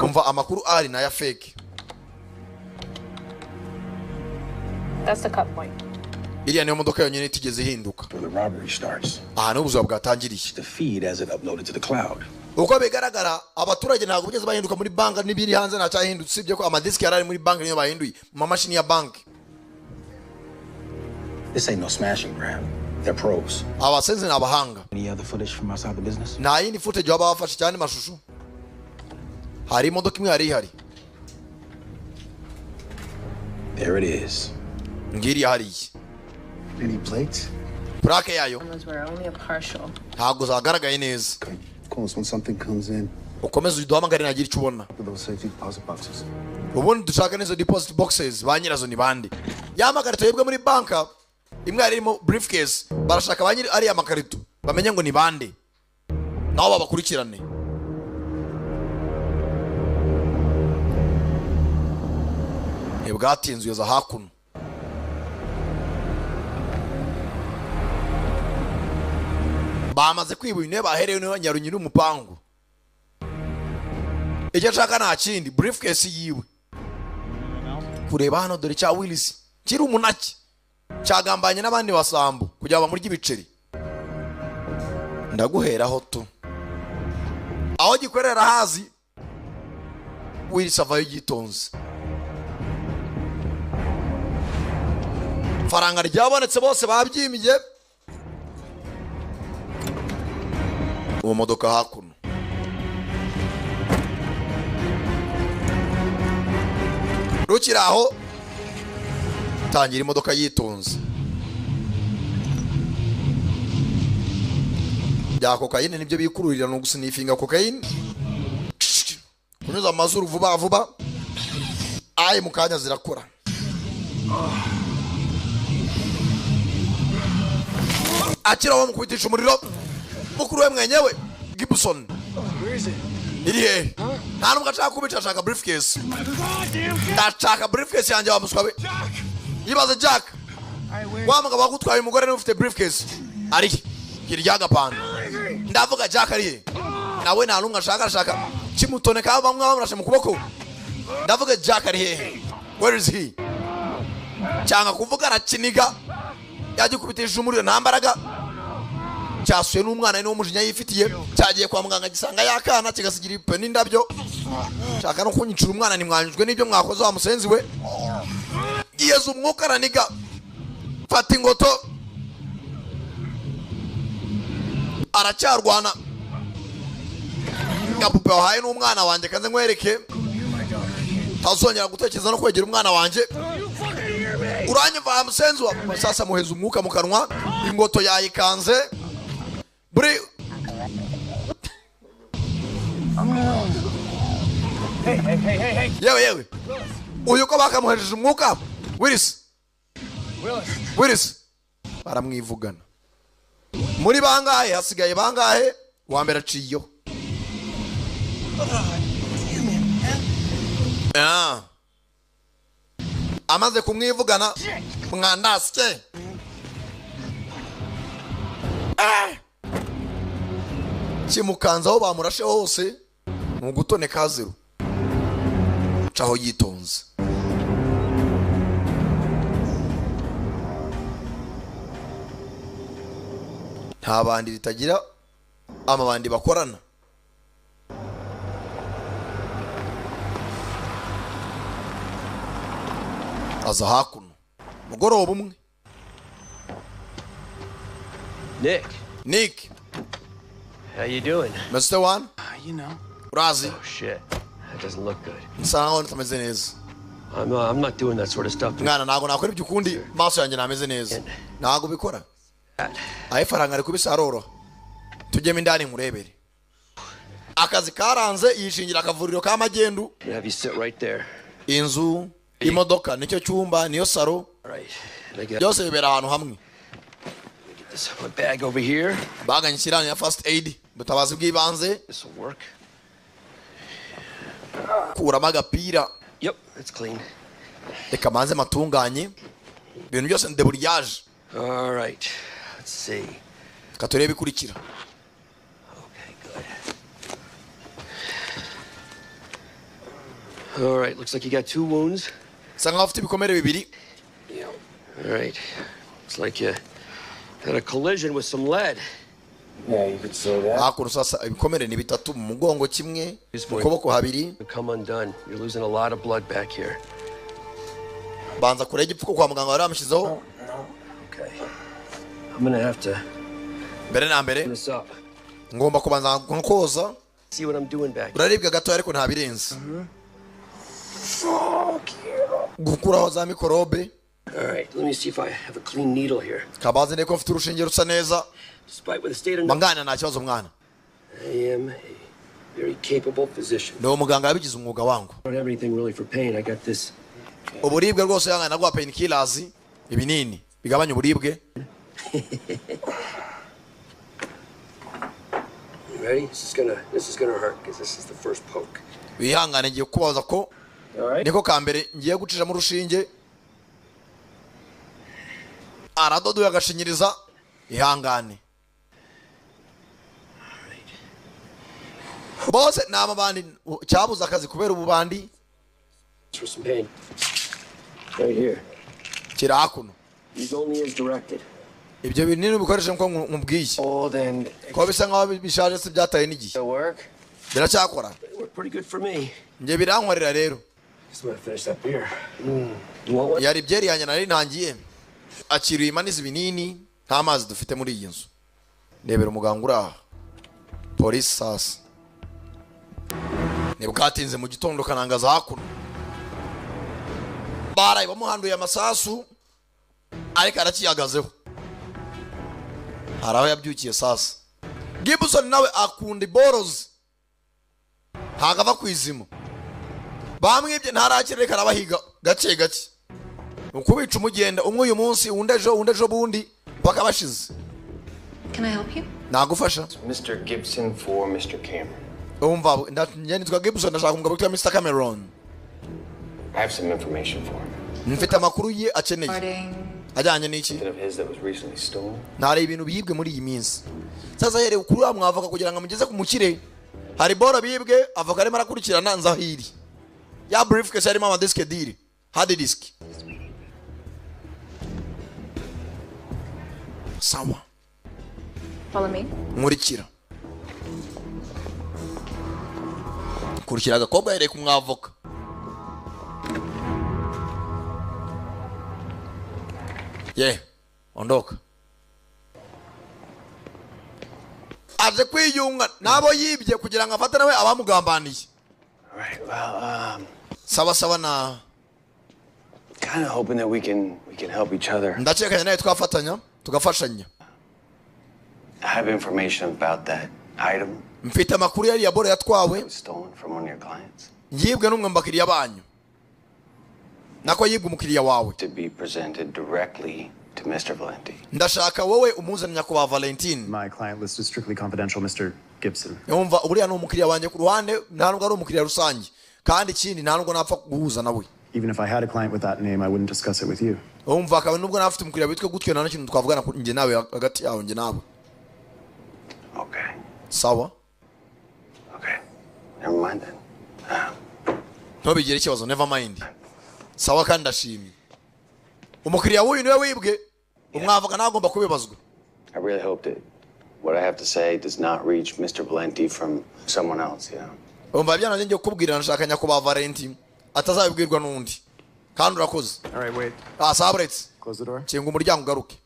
Umva, amakuru ari ni aya fake. That's the cut point. Iriya niyo modoka yonyine itigeze ihinduka. Where the robbery starts. Aha niho ubujura bwatangiriye. The feed as it uploaded to the cloud. Uko bigaragara abaturage ntabwo bigeze bahinduka muri banki n'ibiri hanze ntacyahindutse, usibye ko amadisiki yari ari muri banki niyo bahinduye mu mamashini ya banki. This ain't no smash and grab. They're pros. Abasenzi ni abahanga. Any other footage from outside the business? Nta yindi footage baba bafashe cyane mashusho. Hari imodoka imwe yari ihari. There it is. Ngiriya hariya. Any plates? Plaque yayo Those were only a partial. ntabwo zagaragaye neza. Call us when something comes in. Ukomeze uduhamagare nagira icyo ubona. For those safety deposit boxes. Ubundi dushaka n'izo deposit boxes, ba nyirazo ni bande? Ya makarito yibwe muri banka, imwe yari irimo briefcase. Barashaka ba nyiri ariya makarito, bamenye ngo ni bande, nabo babakurikirane. Ntibwatinze uyoza hakuno. Bamaze kwiba ibintu baherewe niho nyarunyiri umupangu. Icyo ashaka nta kindi, briefcase yiwe. Kureba hano, dore cya Willis kiri umunaki cyagambanye n'abandi basambo kugira ngo bamurye ibiceri. Ndaguheraho tu aho gikorera hazi. Willis avayo yitonze. Faranga ryabonetse, bose babyimiye mu modoka hakuno. Rukiri aho, tangira imodoka yitonze. Bya kokayine nibyo bikururira, no gusnifinga kokayine, kunyuza amazuru vuba vuba. Ayi, mu kanya zirakora. Akira bamukubitisha umuriro mukuru we mwenyewe Gibson. Iri hehe? Nta nubwo ashaka kubica, ashaka briefcase. Ndashaka briefcase yanjye, wa muswa we. Yibaze Jack, wa mugabo wagutwaye umugore niwe ufite briefcase. Ari he? Hirya y'agapanda. Ndavuga Jack ari he? Nawe nta n'umwe ashaka, ashaka kimutoneka, bamwe bamurashe mu kuboko. Ndavuga Jack ari hehe? Where is he? Cyangwa kuvuga arakiniga, yagikubitishije umuriro, nta mbaraga. Cyasuye n'umwana we n'umujinya yifitiye, cyagiye kwa muganga gisanga yakana, kigasigira ibipupe n'indabyo. Shaka no kunyicira umwana, ntimwanyujwe n'ibyo mwakoze, wa musenzi we. Yeza umwuka, araniga, fata ingoto, aracyarwana. Gapupe wahaye n'umwana wanjye, kaze nkwereke, ntazongera gutekereza no kwegera umwana wanjye. Uranyumva, musenzi wa? Sasa muheza umwuka mu kanwa, ingoto yayikanze buri. Hey, hey, hey, hey, hey. Yewe yewe, uyu ko bakamuhejeje umwuka? Willis. Willis. Willis baramwivugana. Muri bangahe hasigaye? Bangahe? Uwa mbere aciyeho. Ah. Amaze kumwivugana mwandasike. Ah! Kimukanze aho bamurashe hose ni ugutoneka zero. Caho yitonze. Nta bandi ritagira amabandi bakorana. Aza hakuno mugoroba umwe. Nick. Nick. How you doing? Mr. One? You know. Urazi. Oh shit. That doesn't look good. Nsa nkaho ntameze neza. I'm not doing that sort of stuff. Mwana, ntabwo nakora ibyo ukundi, maso yanjye ntameze neza. Ntabwo bikora. Aho ifaranga ari kubisa aroroha. Tujyemo indani nkurebere. Akazi karanze, yishingira akavuriro ka magendu. Have you sit right there. Inzu, imodoka, nicyo cyumba, niyo saro. All right. And I got Byose bibera ahantu hamwe. this my bag over here. Baganye ishyirahamwe ya first aid, ubutabazi bw'ibanze. This will work. Kuramo agapira. Yep, it's clean. Reka manze matunganye ibintu byose, ndeburiyaje. All right. Let's see. Reka turebe ikurikira. Okay, good. All right, looks like you got two wounds. Bisa nkaho ufite ibikomere bibiri. All right. Looks like you had a collision with some lead. Yeah, you could say that. Hakuno sasa ibikomere ni bitatu, mu mugongo kimwe, mu kuboko habiri. Come undone. You're losing a lot of blood back here. Banza kure igipfuko kwa muganga bari bamushyizeho. Okay. I'm gonna have to Mbere na mbere this up. ngomba kubanza nkoza. See what I'm doing back. Uraribwa gatoya ariko ntabirenze. Gukuraho za mikorobe. All right, let me see if I have a clean needle here. Kabanze ndeko mfite urushinge rusa neza. Despite what the state of Mangana nta kibazo, mwana. I am a very capable physician. Ni umuganga wabigize umwuga wangu. I don't have anything really for pain. I got this. Uburibwe rwose yangana naguha painkillers, ibinini bigabanya uburibwe. You ready? This is gonna hurt because this is the first poke. Wihangane, ngiye kubaza ko All right. niko ka mbere ngiye gucishamo urushinge. Aradodoye agashinyiriza, ihangane. Bose ni amabandi, cyabuze akazi kubera ububandi. It's for some pain. Right here. Kiri hakuno. Use only as directed. Ibyo binini ubikoresha nkuko nkubwiye. Old and Kuba bisa nkaho bishaje se byataye n'igihe. work. Biracyakora. It worked pretty good for me. Njye birankorera rero. Guess I'm gonna finish that beer. You want one? Yari byeri yanjye nari ntangiye. Akiriye imaniza ibinini, nta mazi dufite muri iyi nzu. Ndebera umuganga uri aha. Polisi sasa ntibwatinze mu gitondo kanangaza hakuno, baraye bamuhanduye amasasu ariko aracyihagazeho. Hari aho yabyukiye sasa. Gibson nawe akunda iborozi, ntago ava ku izima. Bamwibye ntarakira, reka arabahiga gake gake, ukubica umugenda umwe uyu munsi, undi ejo, undi ejo bundi, mpaka bashize. Can I help you? Nagufasha? Mr. Gibson for Mr. Cameron. Umva, njye nitwa Gibson, ndashaka umugabo witwa Mr. Cameron. I have some information for him. Mfite amakuru ye akeneye. Regarding Ajyanye n'iki? Something of his that was recently stolen. Ntari ibintu biyibwe muri iyi minsi. Sasa yerewe kuri wa mwavoka kugira ngo amugeze ku mukire. Hari boro bibwe, avoka arimo arakurikirana nzahiri ya briefcase yarimo amadisike diri hard disk. Sawa. Follow me. Nkurikira, kurikira agakobwa yereka umwavoka. Ye ondoka, aje kwiyunga n'abo yibye kugira ngo afate nawe abamugambaniye. All right. Well, Sawa sawa na kind of hoping that we can help each other. Ndakekanya nawe twafatanya tugafashanya. I have information about that item Mfite amakuru yari ya boro yatwawe that was stolen from one of your clients yibwe n'umwe mu bakiriya banyu, nako yibwe umukiriya wawe. to be presented directly to Mr. Valenti. Ndashaka wowe umuzane nyakubahwa Valentine. My client list is strictly confidential, Mr. Gibson. Yumva, uriya ni umukiriya wanjye ku ruhande, nta nubwo ari umukiriya rusange, kandi ikindi nta nubwo napfa guhuza nawe. Even if I had a client with that name, I wouldn't discuss it with you. Umva, akaba nubwo nawe afite umukiriya witwa gutyo, nta n'ikintu twavugana njye nawe, hagati yawe njye nawe. Okay. Sawa. Okay. Never mind then. Ntubigire ikibazo, never mind. Sawa, kandi ndashimye. Umukiriya w'uyu niwe wibwe, umwavoka nawe agomba kubibazwa. I really hope that what I have to say does not reach Mr. Valenti from someone else. Umva, ibyo nanjye ngiye kukubwira, ndashaka nyakubahwa Valenti atazabibwirwa n'undi, kandi urakoze. All right, wait. Ah, sawa, buretse. Close the door. Kinga umuryango ugaruke.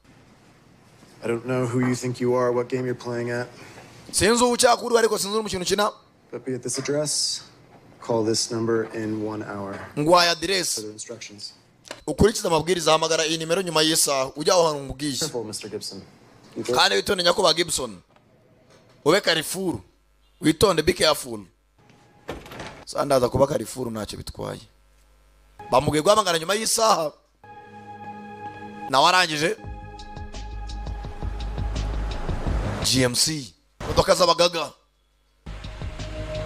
I don't know who you think you are, what game you're playing at, Sinzi uwo ucyaka uriwe, ariko sinzi n'umukino ukina. but be at this address. Call this number in 1 hour. Nguhaye aderesi. Further instructions. Ukurikize amabwiriza, hamagara iyi nimero nyuma y'isaha, ujya aho hantu nkubwiye. Careful, Mr. Gibson. Kandi witonde nyakubahwa Gibson, ube careful, witonde, be careful. Sa ndaza kuba careful, ntacyo bitwaye. Bamubwiye guhamagara nyuma y'isaha, nawe arangije. GMC, imodoka z'abagaga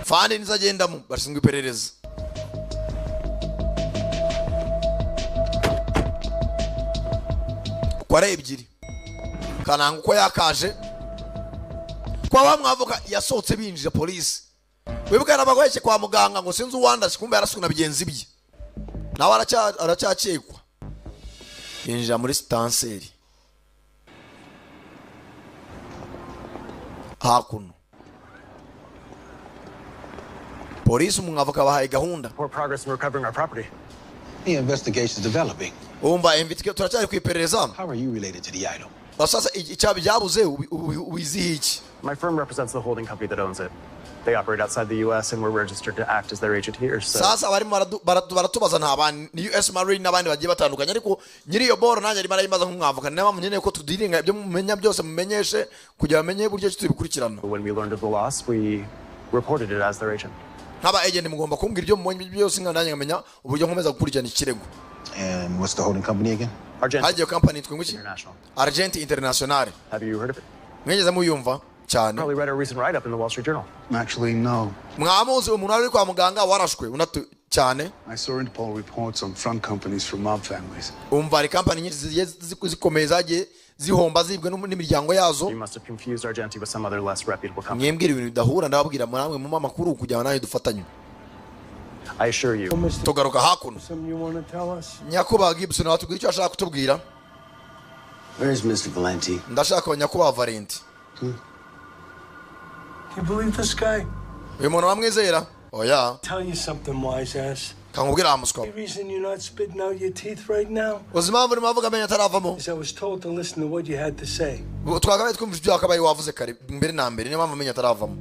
fani nizo agendamo, bashinzwe iperereza. Uko ari ebyiri kananga uko yakaje kwa wa mwavoka yasohotse binjira polisi. Wibuka n'abagweshye kwa muganga ngo sinzi uwandasi, kumbe yaraswe na bigenzi bye, nawe aracyakekwa. Yinjira muri sitanseri hakuno, polisi umwavoka bahaye gahunda. Poor progress in recovering our property. The investigation's developing. Umva, investigate, turacyari ku iperereza. How are you related to the item? Sasa icyaha byabuze ubiziho iki? My firm represents the holding company that owns it. They operate outside the U.S. and we're registered to act as their agent here. So Sasa barimo baratubaza, nta bandi ni US Marine n'abandi bagiye batandukanye, ariko nyiri iyo boro nanjye arimo arayimbaza nk'umwavoka. Niyo mpamvu nkeneye ko tudiringa ibyo mumenya byose, mumenyeshe kugira bamenye uburyo ki tubikurikirana. when we learned of the loss, we reported it as their agent. Nk'aba agent mugomba kumbwira ibyo mubonye byose, nka nanjye nkamenya uburyo nkomeza gukurikirana ikirego. And what's the holding company again? Argent Hagiye company yitwa ngo iki? International. Argent International. Have you heard of it? Mwigeze muyumva cyane? Probably read a recent write-up in the Wall Street Journal. Actually, no. Mwamuzi umuntu wari uri kwa muganga warashwe unatu cyane? I saw Interpol reports on front companies from mob families. Umva, hari company nyinshi zigiye zikomeye zagiye zihomba zibwe n'imiryango yazo. You must have confused Argenti with some other less reputable company. Mwembwira ibintu bidahura, ndababwira namwe mumpe amakuru kugira ngo nawe dufatanye. I assure you. Tugaruka hakuno. Something you want to tell us? Nyakubahwa Gibson watubwira icyo ashaka kutubwira. Where's Mr. Valenti? Ndashaka nyakubahwa Valenti. You believe this guy? Uyu muntu wamwizera? Oya. Tell you something, wise ass. Kankubwira muswa. The reason you're not spitting out your teeth right now Uzi impamvu urimo avuga amenyo ataravamo? is I was told to listen to what you had to say. Twakabaye twumva ibyo wakabaye wavuze kare mbere na mbere, niyo mpamvu amenyo ataravamo.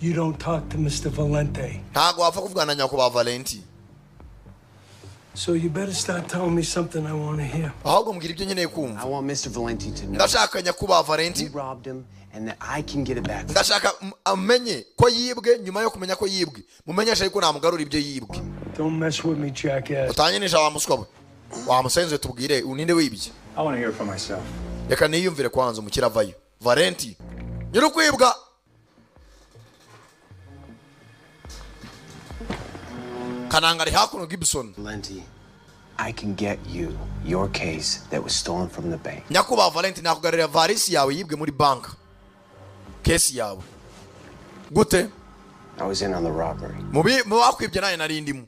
You don't talk to Mr. Valente. Ntabwo wapfa kuvugana na nyakubahwa Valenti. So you better start telling me something I want to hear. Ahubwo mbwira ibyo nkeneye kumva. I want Mr. Valenti to know Ndashaka nyakubahwa Valenti who robbed him and that I can get it back. Ndashaka amenye ko yibwe. Nyuma yo kumenya ko yibwe, mumenyeshe yuko namugarura ibyo yibwe. Don't mess with me, jackass. Utanyinisha wa muswa we, wa musenzi we, tubwire uninde wibye. I want to hear it for myself. Reka niyumvire kwanza. Umukire avayo. Valenti nyiri ukwibwa kananga ari hakuno, Gibson. Valenti, I can get you your case that was stolen from the bank. Nyakubahwa Valenti, nakugarurira varisi yawe yibwe muri banka, case yawe gute? I was in on the robbery. Mu bakwibye nawe nari ndimo.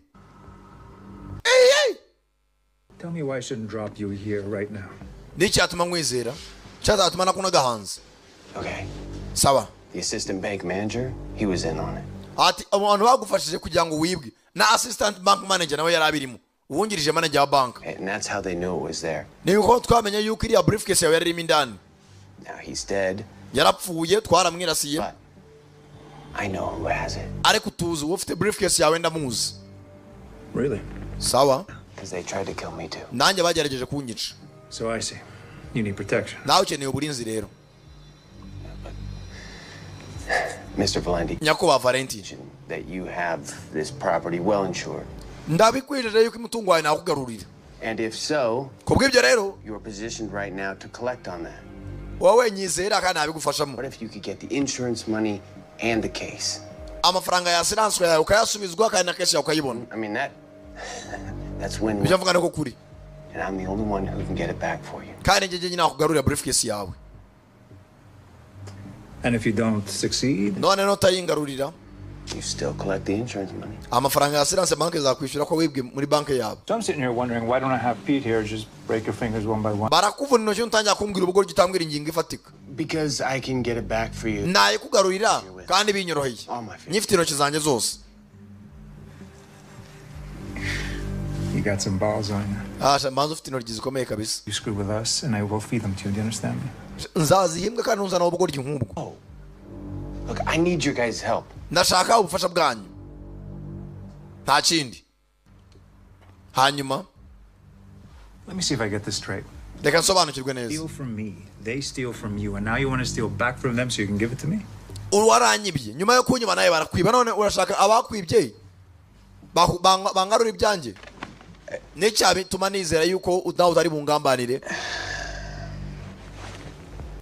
Ey, ey! Tell me why I shouldn't drop you here right now. Ni icyatuma nkwizera, cyazatuma nakunaga hanze? Okay. Sawa. The assistant bank manager, he was in on it. Ati abantu bagufashije kugira ngo wibwe, na assistant bank manager nawe yari abirimo, uwungirije manager wa bank. And that's how they knew it was there. Ni uko twamenye yuko iriya briefcase yawe yari irimo indani. Now he's dead. Yarapfuye, twaramwirasiye. I know who has it. Ariko tuzi uwo ufite briefcase yawe, ndamuzi. Really? Sawa. Because they tried to kill me too. Nanjye bagerageje kunyica. So I see. You need protection. Nawe ukeneye uburinzi rero. Mr. Valenti, Nyakubahwa Valenti, that you have this property well insured. Ndabikwijeje yuko umutungo wawe nakugarurira. And if so, Kubw'ibyo rero, you're positioned right now to collect on that. Wowe nyizera kandi nabigufashamo. What if you could get the insurance money and the case? Amafaranga ya assurance yawe ukayasubizwa kandi na case yawe ukayibona. I mean that's win. Ibyo mvuga niko kuri. And I'm the only one who can get it back for you. Kandi njye njye nakugarurira briefcase yawe. And if you don't succeed, None nutayingarurira, You still collect the insurance money. Amafaranga ya assurance banki zakwishyura ko wibwe muri banki yawe. So I'm sitting here wondering, why don't I have Pete here just break your fingers one by one? Barakuvuna intoki, utangira kumbwira ubugoryi, utambwira ingingo ifatika. Because I can get it back for you. Nayikugarurira kandi binyoroheye, nyifite intoki zanjye zose. You got some balls on you. Asha mbanza ufite intoki zikomeye kabisa. You screw with us, and I will feed them to you. Do you understand me? Nzazihimbwa kandi ntuzana ubugoryi nk'ubwo. Look, I need your guys' help. Ndashaka ubufasha bwanyu, nta kindi. Hanyuma Let me see if I get this straight. Reka nsobanukirwe neza. Steal from me, they steal from you, and now you want to steal back from them so you can give it to me? Waranyibye, nyuma yo kunyuma nawe barakwiba, none urashaka abakwibye bangarura ibyanjye? N'icyabituma nizera yuko nawe utari bungambanire?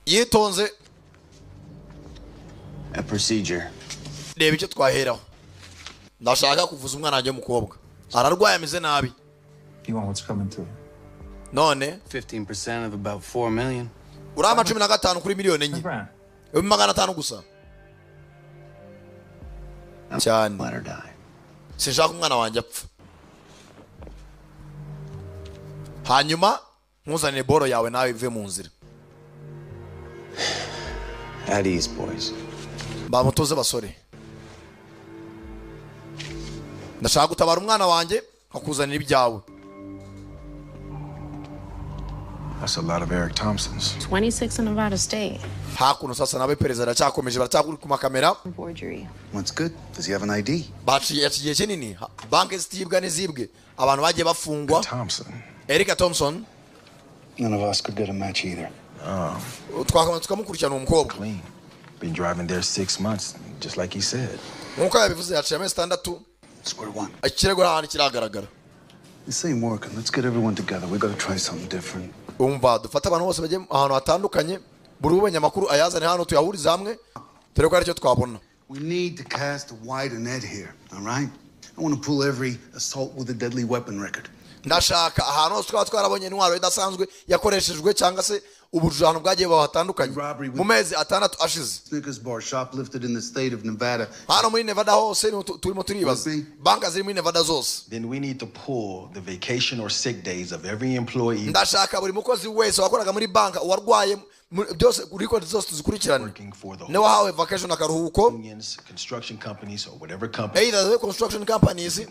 Yitonze. A procedure. Reba icyo twaheraho, ndashaka kuvuza umwana wanjye w'umukobwa, ararwaye, ameze nabi. You want what's coming to you. None 15% of about 4 million. Urama 15 kuri miliyoni 4, 500,000 gusa cyane. Let her die. Sinshaka umwana wanjye apfa. Hanyuma ntuzanire boro yawe nawe ive mu nzira. At ease, boys. Bamutoze basore, ndashaka gutabara umwana wanjye nkakuzanira ibyawe. That's a lot of Eric Thompsons. 26 in Nevada State. Hakuno sasa nawe perezida aracyakomeje, baracyakuri ku makamera. Forgery. What's good? Does he have an ID? Baciye igihe kinini banki zitibwa n'izibwe, abantu bagiye bafungwa. Thompson. Erika Thompson. None of us could get a match either. Oh. Twakomeza tukamukurikirana uwo mukobwa. Clean. Been driving there 6 months, just like he said. Nk'uko yabivuze, yaciye amezi 6. Square one. Ikirego nta hantu kiragaragara. This ain't working. Let's get everyone together. We gotta try something different. Umva, dufate abantu bose bajye ahantu hatandukanye, buri ubonye amakuru ayazane hano, tuyahurize hamwe, dore ko aricyo twabona. We need to cast a wider net here, all right? I want to pull every assault with a deadly weapon record. Ndashaka ahantu hose twaba twarabonye intwaro idasanzwe yakoreshejwe cyangwa se ubujura bwagiye buba hatandukanye mu mezi 6 ashize. Snickers bar shoplifted in the state of Nevada. Hano muri Nevada hose niho turimo turibaza banka ziri muri Nevada zose. Then we need to pull the vacation or sick days of every employee. Ndashaka buri mukozi wese wakoraga muri banka warwaye, byose record zose tuzikurikirane, niwe wahawe vacation, akaruhuko. Unions, construction companies, or whatever company. Either the construction companies,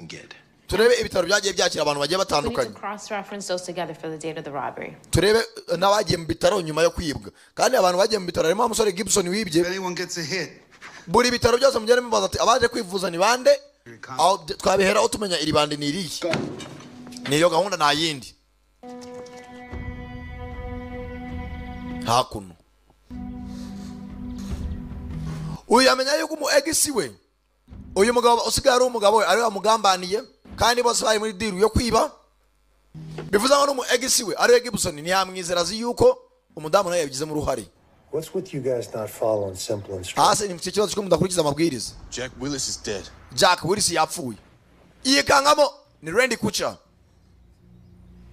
turebe ibitaro byagiye byakira abantu bagiye We need batandukanye. to cross-reference those together for the date of the robbery. Turebe n'abagiye mu bitaro nyuma yo kwibwa, kandi abantu bagiye mu bitaro harimo wa musore Gibson wibye. Buri bitaro byose mugende mubaza ati abaje kwivuza ni bande, aho twabiheraho tumenya iri bande ni irihe. Niyo gahunda, nta yindi. Hakuno uyu yamenya yuko umu ex we, uyu mugabo usigaye ari umugabo we, ariwe wamugambaniye, kandi bose bari muri deal yo kwiba. Bivuze ngo n'umu ex we ariwe Gibson ntiyamwizera, azi yuko umudamu nawe yabigizemo uruhare. What's with you guys not following simple instructions? Hasi ni ikibazo cyo mudakurikiza amabwiriza. Jack Willis is dead. Jack Willis yapfuye. Yikangamo ni Randy Kucha.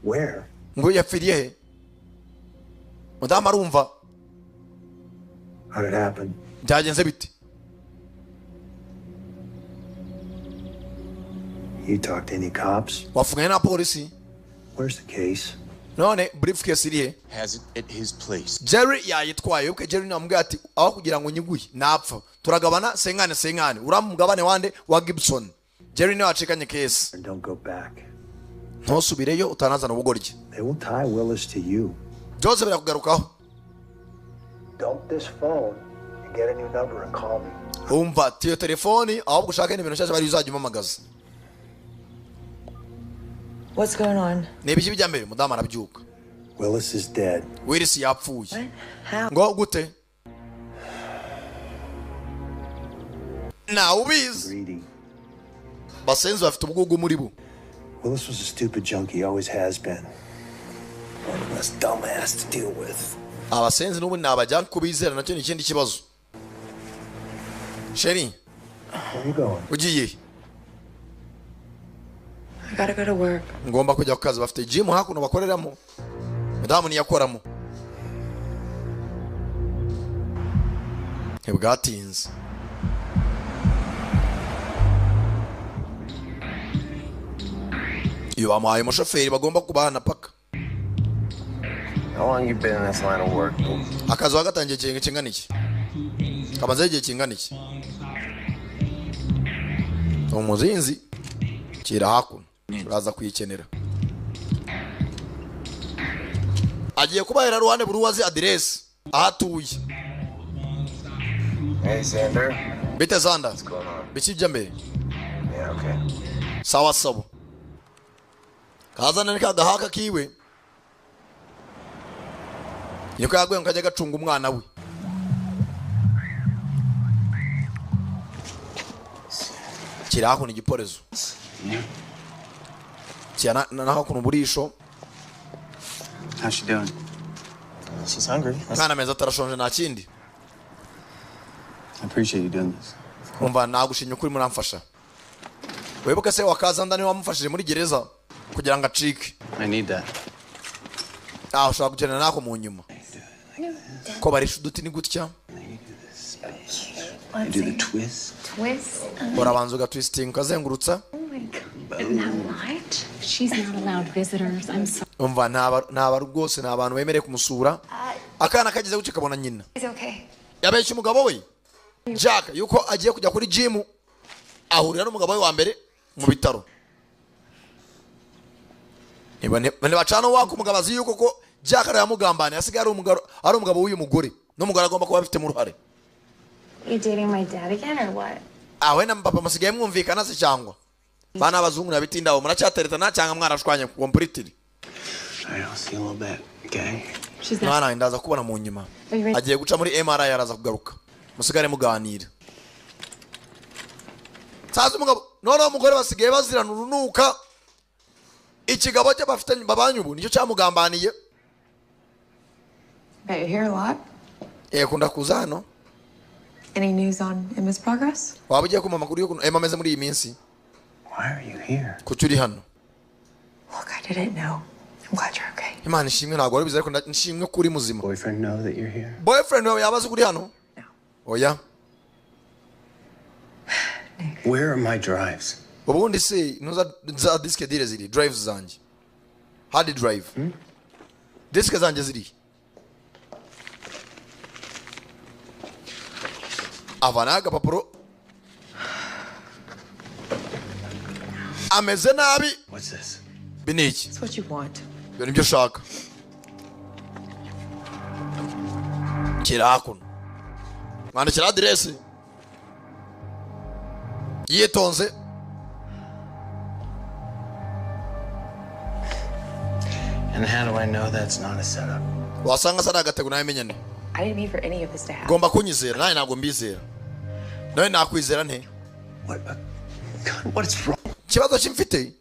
Where? Ngo yapfiriye he? Mudamu arumva. How did it happen? Byagenze bite? You talked to any cops? Wavuganye na polisi? Where's the case? None briefcase iri he? Has it at his place. Jerry yayitwaye. Ubwo Jerry namubwiye ati aho kugira ngo nyiguye napfa, turagabana senkane senkane, uramugabane wande wa Gibson. Jerry niwe wacikanye case. And don't go back. Ntusubireyo utanazana ubugoryi. They will tie Willis to you. Byose birakugarukaho. Dump this phone and get a new number and call me. Umva tiyo telefoni, ahubwo ushake n'ibintu nshyashya bari uzajya umpamagaza. What's going on? Ni ibiki bijya mbere? Mudamu arabyuka. Willis is dead. Willis yapfuye. How? Ngo gute? Nawe ubizi. Greedy. Basenzi bafite ubwugu muri bo. Willis was a stupid junkie, always has been. One less dumbass to deal with. Abasenzi n'ubu ni abajya kubizera, nacyo ni ikindi kibazo. Sheri, Where you going? ugiye he? I gotta go to work. Ngomba kujya ku kazi. Bafite gym hakuno bakoreramo, mudamu niyakoramo. Ntibwatinze iyo bamuhaye umushoferi bagomba kubana paka. How long you been in this line of work? Akazi wagatangiye igihe kingana iki? Kamazeho igihe kingana iki? Umuzinzi kira hakuno, uraza kuyikenera. Agiye kubahera ruhande buri uwazi aderesi aho atuye. Hey, Xander. Bite Zanda? What's going on? Biki bijya mbere? Yeah, okay. Sawa sawa. Kazana ni kagahaka kiwe, niko yaguye ngo kajya gacunga umwana we. Kiri hakuno igiporezo kira na hakuno uburisho. How's she doing? She's hungry. That's- Mwana meza atarashonje, nta kindi. I appreciate you doing this. Umva, nagushimye ukuri muramfasha. Wibuke se wakazanda niwe wamufashije muri gereza kugira ngo acike. I need that. Ah, ushobora kugenda nako mu nyuma ko barisha uduti ni gutya. You do the twist. Twist. Urabanza ugatwistinga, ukazengurutsa. Oh my God. Now what? She's not allowed visitors. I'm sorry. Umva, ntaba rwose, ni abantu bemerewe kumusura. Akana kageze gutya kabona nyina. It's okay. Yabeshye umugabo we Jack yuko agiye kujya kuri gym, ahurira n'umugabo we wa mbere mu bitaro. Niba ntibacana uwaka, umugabo azi yuko ko Jack ariwe yamugambaniye, asigaye ari umugabo w'uyu mugore, n'umugore agomba kuba abifitemo uruhare. You dating my dad again or what? Awe na papa musigaye mwumvikana se, cyangwa bana abazungu nabitindaho muracyateretana, cyangwa mwarashwanye completely? All right, I'll see you in a little bit. Okay. She's not. Mwana wanjye, ndaza kubona mu nyuma. Are you ready? Agiye guca muri MRI, araza kugaruka, musigare muganira. Saza umugabo noneho umugore basigaye bazirana urunuka. Ikigabo cye bafitanye babanye ubu nicyo cyamugambaniye. Bet you're here a lot. Kunda kuza hano. Any news on Emma's progress? Waba ugiye kumva amakuru y'ukuntu Emma ameze muri iyi minsi? Why are you here? Kuki uri hano? Look, I didn't know. I'm glad you're okay. Imana ishimwe, ntabwo wari ubizi, ariko nshimwe ko uri muzima. Boyfriend know that you're here? Boyfriend wawe yaba azi ko uri hano? Oya. Where are my drives? Ubundi se ntuza za disque dur ziri, drives zanjye, hard drive, disque zanjye ziri? Avanaho agapapuro, ameze nabi. What's this? Ibi ni iki? It's what you want. Ibyo nibyo ushaka. Kira hakuno, mwandikira aderesi yitonze. And how do I know that's not a setup? Wasanga se ari agatego nawe menyane. I didn't mean for any of this to happen. Ugomba kunyizera, nawe ntabwo mbizera, nawe nakwizera nte? What is wrong? Ikibazo kimfite.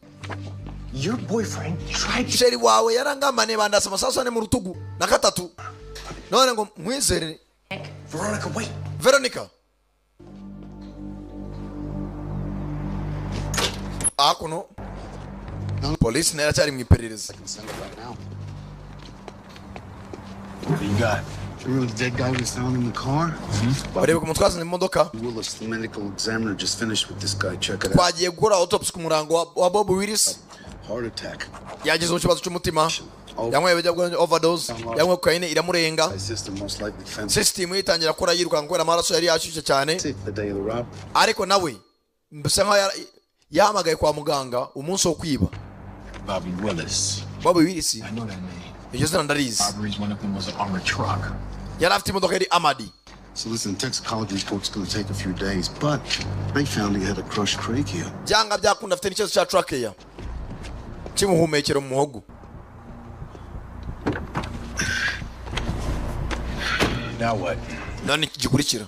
Your boyfriend tried to. Chéri wawe yarangamane, bandasa amasasu ane mu rutugu na katatu, none ngo nkwizere? Veronica, wait. Veronica, hakuno polisi nayo iracyari mu iperereza. Send it right now. What do you got? Remember the dead guy we found in the car? Barebe ku mutwazi mu modoka. Willis, the medical examiner, just finished with this guy. Check it out. Twagiye gukora autopsy ku murango wa Bob Willis. Heart attack. Yagize ikibazo cy'umutima, yanyweye ibiyobyabwenge, overdose, yanyweye kokayine iramurenga. System most likely fenced. System ye itangira gukora yirukanka kubera amaraso yari yashyushye cyane. The day of the robbery. Ariko nawe bisa nkaho yahamagaye kwa muganga umunsi wo kwiba. Bobby Willis. Bob Willis. I know that name. Iryo zina ndarizi. Robberies, one of them was an armored truck. Yari afite imodoka yari amadi. So listen, toxicology report's going to take a few days, but they found he had a crushed trachea. Byanga byakunda afite n'ikibazo cya trachea, cy'ubuhumekero mu muhogo. Now what? None iki gikurikira?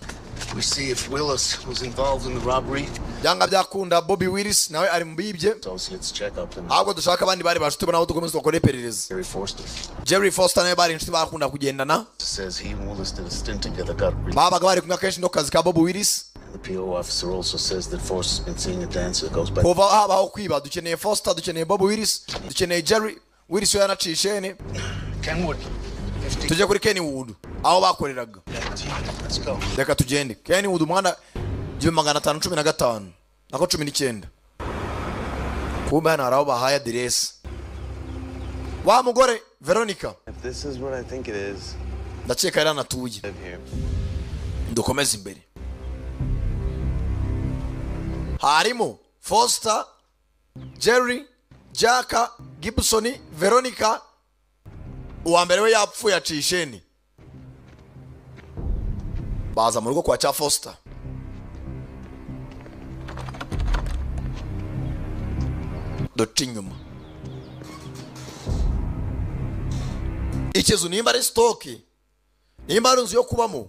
We see if Willis was involved in the robbery. Byanga byakunda Bobby Willis nawe ari mu bibye. Associates check up and Ahubwo dushaka abandi bari bashuti bo nabo dukomeze dukore iperereza. Jerry Forster Jerry Foster nawe bari inshuti, bakunda kugendana. says he and Willis did a stint together. Got released. Babaga bari kumwe akenshi no ku kazi ka Bob Willis. The PO officer also says that Forster's been seeing a dancer that goes by. Kuva habaho kwiba, dukeneye Foster, dukeneye Bob Willis, dukeneye Jerry Willis we yanaciye ishene. Kenwood. Tujye kuri Kenwood aho bakoreraga. Let's go. Reka tugende Kenwood, umuhanda 1515 nako 19. Kumbe hano hari aho bahaye aderesi wa mugore Veronica. If this is what I think it is, Ndakeka yari anatuye. live here. Dukomeze imbere, harimo Foster, Jerry, Jaka Gibson, Veronica. Uwa mbere we yapfuye, aciye isheni. Baza mu rugo kwa cya Foster. Duca inyuma ikizu, nimba ari stock, nimba ari inzu yo kubamo,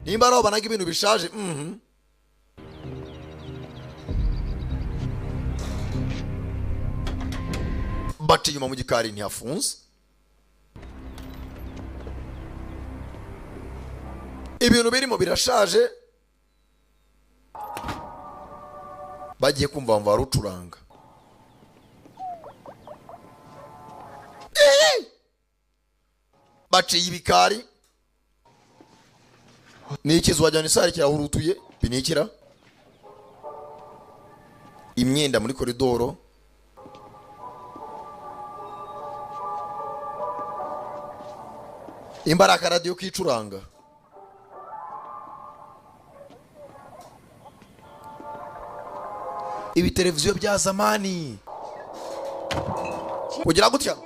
nimba ari aho banaga ibintu bishaje. Baca inyuma mu gikari, ntihafunze. Ibintu birimo birashaje. Bagiye kumva bumva rucuranga. Eh! Baciye ibikari, ni ikizu wajyana isari kirahurutuye binikira imyenda muri koridoro. Imba ari akaradiyo kicuranga. Ibiteleviziyo bya zamani. Kugira gutya,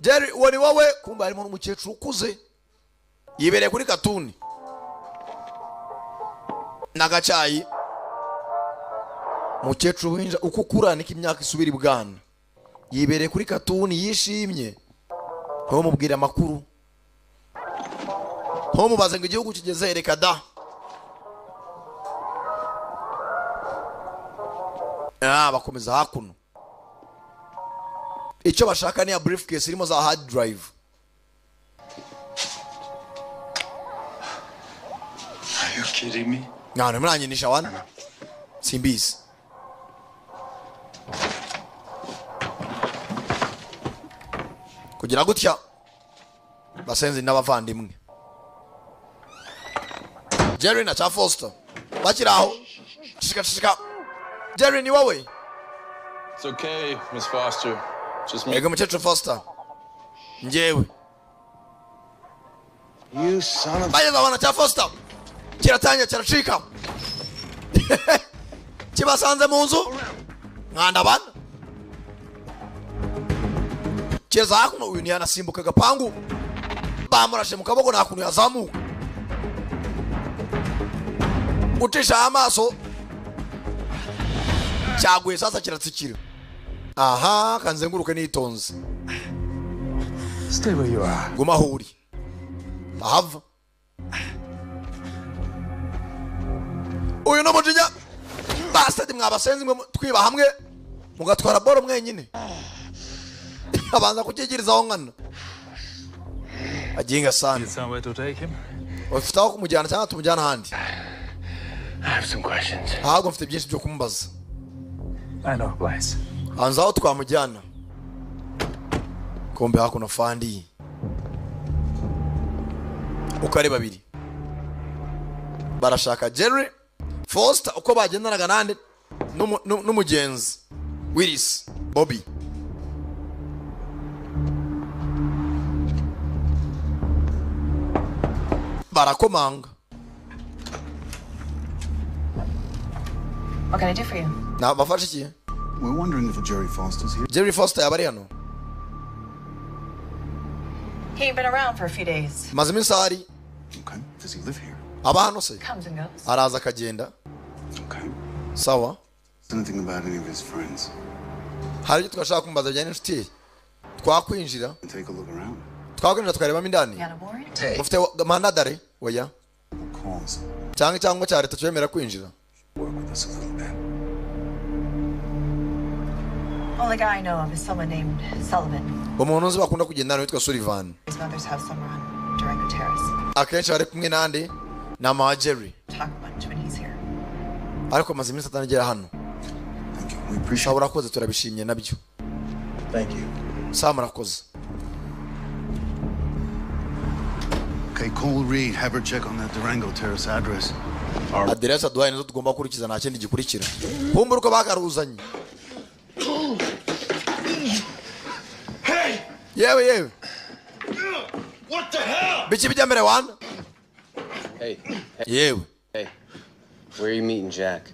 Jerry, uwo ni wowe? Kumba harimo n'umukecuru ukuze yibereye kuri katuni n'agacyayi. Umukecuru winja uko ukura niko imyaka isubira ibwana, yibereye kuri katuni yishimye. Ntumubwire amakuru, ntumubaze ngo igihugu kigeze, reka da. Ah, bakomeza hakuno. Icyo bashaka ni ya briefcase irimo za hard drive. Are you kidding me? Nta muranyinisha wana, simbizi. Kugira gutya, basenzi n'abavandimwe Jerry na cha Foster bakiri aho. Shika shika, Jerry, ni wowe? It's okay, Miss Foster. Just me. Yego mukecuru Foster, njyewe. You son of Bageze abana cya Foster kiratangira kiracika, kibasanze mu nzu mwanda bana kiza hakuno. Uyu ntiyanasimbuka agapangu, bamurashe mu kaboko, nta kuntu yazamuka. Ucisha amaso cyaguye sasa kiratsikira. Aha kanzenguruke nitonze. Stay where you are. Guma aho uri, ahava uyu ni umujinya. Basedi mwabasenzi mwe, twiba hamwe mugatwara boro mwenyine, abanza kukigirizaho nkana aginga sana. Somewhere to take him? Ufite aho kumujyana cyangwa tumujyana ahandi? I have some questions. Ahubwo mfite byinshi byo kumubaza. I know a place. Hanze aho twamujyana. Kumbe hakuno fandi uko ari babiri barashaka Jerry Foster, uko bagendanaga nande n'umugenzi Willis Bobby. Barakomanga. What can I do for you? Na bafashe iki? We're wondering if Jerry Foster's here. Jerry Foster yaba ari hano? He ain't been around for a few days. Maze iminsi ahari. Okay. Does he live here? Aba hano se? Comes and goes. Araza akagenda. Okay. Sawa. Anything about any of his friends? Hari ibyo twashaka kumubaza bijyanye n'inshuti ye. Twakwinjira. Take a look around. Twakwinjira tukarebamo indani. You got a warrant? Mufite mandadare? Oya. Calls. Cyangwa icyangombwa cya leta cyemera kwinjira. Work with us a little bit. Only guy I know of is someone named Sullivan. Umuntu uzi bakunda kugendana witwa Sullivan. His mother's house somewhere on Durango Terrace. Akenshi bari kumwe nande na mama Jerry. Talk much when he's here. Ariko amaze iminsi atanagera hano. Thank you. We appreciate Sawa, urakoze, turabishimye nabyo. Thank you. Sawa, murakoze. Okay, call Reed. Have her check on that Durango Terrace address. Aderesi aduhaye nizo tugomba gukurikiza, nta kindi gikurikira. Kumbura uko bakaruzanye. Hey! Yewe yewe. What the hell? Biki bijya mbere wana? Hey, Yewe. hey. Where are you meeting Jack?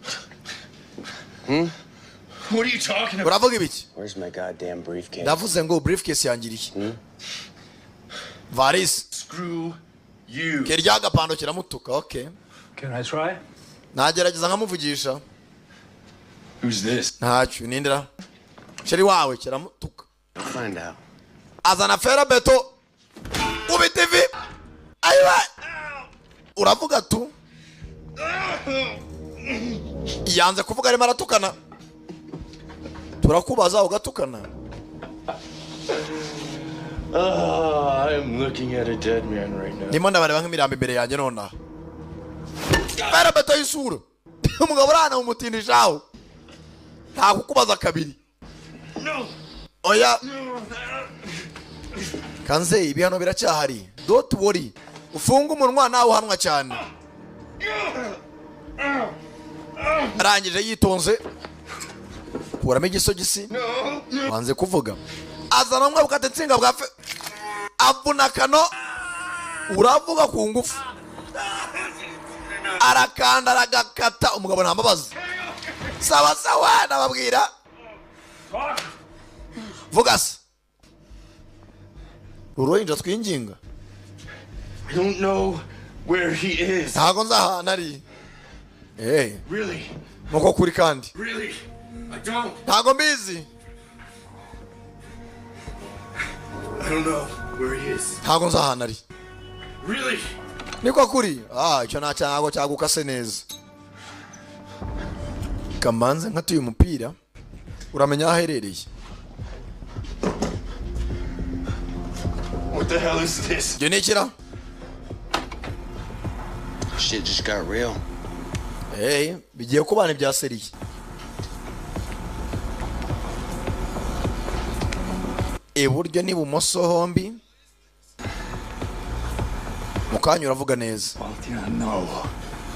Hmm? What are you talking about? Uravuga ibiki? Where's my goddamn briefcase? Ndavuze ngo briefcase yangiriye. Varisi. Screw you. Kirya agapando kiramutuka, okay. Can I try? Nagerageza nkamuvugisha. Who's this? Ntacyo nindira. Sheri wawe kiramutuka. I'll find out. Azana fera beto. Ubi TV. Ayiwe. Uravuga tu. Yanze kuvuga arimo aratukana. Turakubaza ugatukana. Oh, I am looking at a dead man right now. Ndimo ndabareba nk'imirambo imbere yanjye nonaha. Fera beto y'isura. Umugabo urana umutindishaho. Nta kukubaza kabiri. No. Oya. Kanze ibihano biracyahari. Don't worry. Ufunge umunwa nawe uhanwa cyane. Arangije yitonze. Kuramo igisogisi. Wanze kuvuga. Azana umwe bukata insinga bwa fe. Avuna kano. Uravuga ku ngufu. Arakanda aragakata umugabo nta mbabazi. Sawa sawa nababwira. Vuga se. Uruhinja twinginga. I don't know where he is. Ntago nzi ahantu ari. Hey. Really? Nuko kuri kandi. Really? I don't. Ntago mbizi. I don't know where he is. Ntago nzi ahantu ari. Really? Niko kuri. Ah, icyo nta cyago cyagukase neza. Kamanze nkatuye umupira. Uramenya aho aherereye. What the hell is this? Ibyo ni ikira? Shit just got real. Hey, bigiye kubana ibya seriye. Iburyo n'ibumoso hombi. Mukanya uravuga neza. No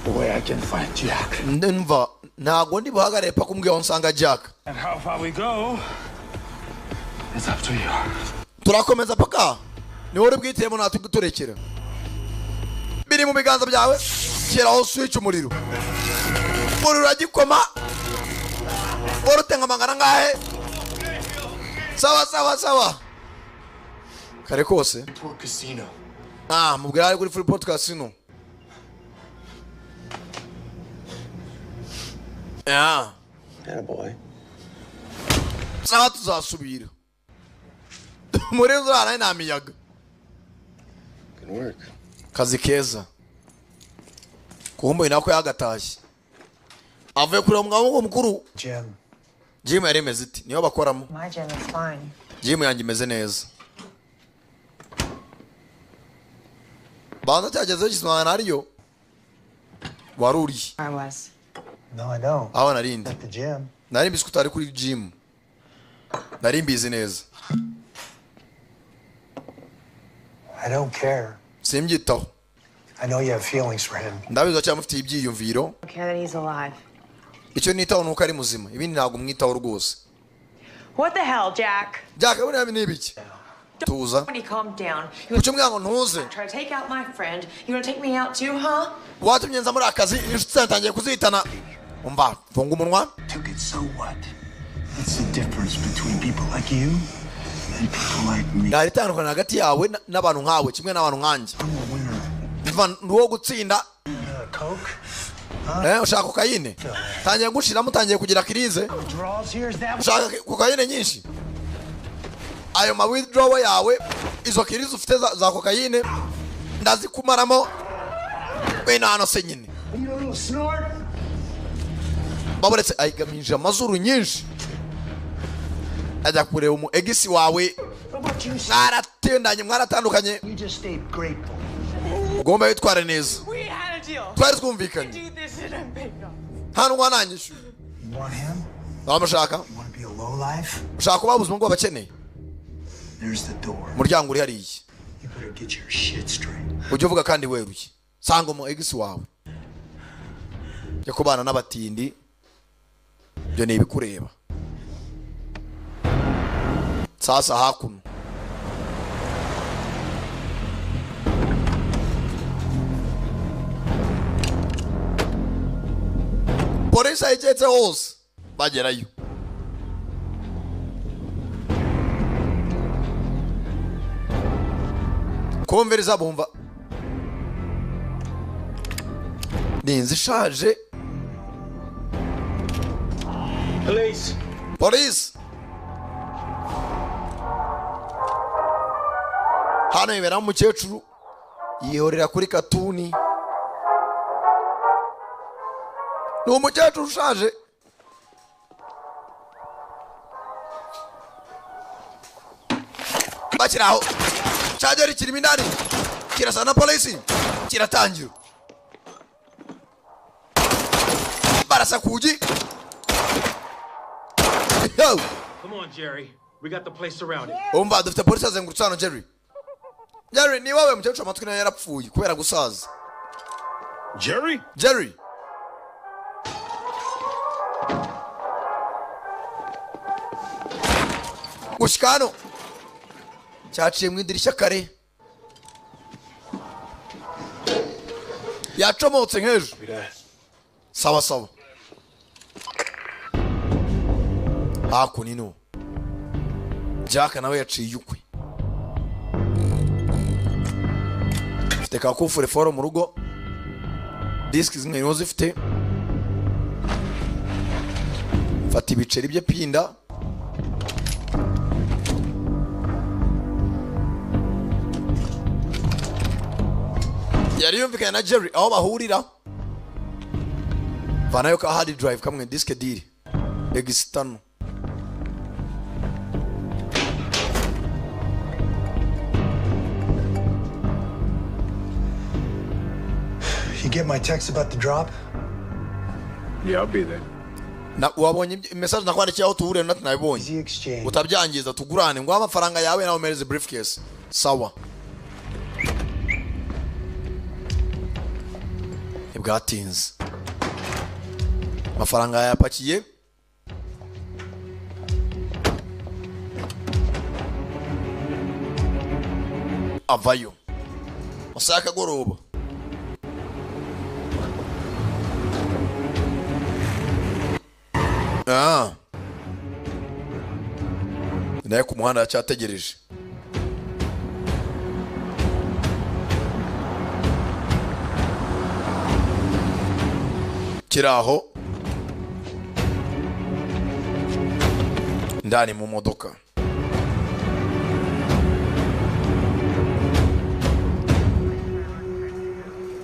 way I can find Jack. Ndumva ntago ndi buhagarare paka umbwiye aho nsanga Jack. And how far we go is up to you. Turakomeza paka. Ni wowe bwitiyemo natuguturekera. Biri mu biganza byawe. Shyiraho switch umuriro. Umuriro uragikoma. Wari amangana ngahe? Sawa sawa sawa. Kare kose. Port Casino. Ah, mubwira ari kuri Freeport Casino. Yeah. Attaboy. Sawa tuzasubira. Murenzi uriya nta miyaga. Good work. Kazi keza. Kumbe nako yagatashye. Avuye kureba umugabo mukuru. Jim. Jim yari imeze iti niyo bakoramo. My gym is fine. Jim yanjye imeze neza. Banza cyagezeho kisomana ariyo. Wari uri. I was. No, I don't. Aho narindi. At the gym. Nari mbizi ko utari kuri gym. Nari mbizi neza. I don't care. Simbyitaho. I know you have feelings for him. Ndabizi cyamufitiye ibyiyumviro. I don't care that he's alive. Icyo nitaho nuko ari muzima. Ibindi ntabwo mwitaho rwose. What the hell, Jack? Jack, buriya ni ibiki? Tuza. When you calm down, you Kuki umwango ntuze? try to take out my friend. You gonna take me out too, huh? Watumye nza muri akazi inshuti zanjye kuzitana. Umva, funga umunwa. Took it, so what? That's the difference between people like you and people like me. Hari itandukanye hagati yawe n'abantu nkawe kimwe n'abantu nkanjye. Mva ndi uwo gutsinda. Coke? Ushaka kokayine? Tangiye gushiramo, utangiye kugira crise. Draws here, is that Ushaka kokayine nyinshi? Ayo ma withdrawal yawe, izo crise ufite za kokayine ndazikumaramo. We nano se nyine. You little snort? Baburetse ayigamije amazuru nyinshi. Ajya kureba umu egisi wawe. Mwaratendanye, mwaratandukanye. You just stay grateful. Ugomba witware neza. We had a deal. Twari twumvikanye. Do this and I'm paid off. Nta n'umwe wananyishyuye. You want him? Wamushaka? You want to be a low life? Ushaka kuba ubuzima bw'abakene? There's the door. Umuryango uri hariya. You better get your shit straight. Ujye uvuga kandi weruye. Sanga umu egisi wawe. Jya kubana n'abatindi. Ibyo ni ibikureba. Sasa hakuno. Polisi ayiketse hose bagerayo. Kumviriza bumva. Ni inzu ishaje. Police. Polisi. Hano iberamo umukecuru yihorera kuri katuni. Ni umukecuru ushaje. Bakiri aho. Cyagera kirimo indani. Kirasa na polisi. Kiratangira. Barasa kugi. Yo. Come on, Jerry. We got the place surrounded. Umva dufite polisi azengurutse hano Jerry. Jerry ni wowe mukecuru amatwi nayo yarapfuye kubera gusaza. Jerry? Jerry. Gushika hano. Cyaciye mu idirishya kare. Yacomotse nk'ejo. Sawa sawa. Hakuno. Jack nawe yaciye ukwe. Afite ka kufure foro mu rugo. Disc zimwe nizo zifite. Fata ibiceri bye pinda. Yari yumvikanye na Jerry aho bahurira. Vanayo ka hard drive kamwe disk diri. Exitano. You get my text about the drop? Yeah, I'll be there. Na wabonye message nakwandikiye aho tuhure na tunabibonye. Utabyangiza tugurane ngo amafaranga yawe nawe umereze briefcase. Sawa. Ibwatinze. Amafaranga yapakiye. Avayo. Masaka goroba. Naye ku muhanda cyategereje. Kiraho ndani mu modoka.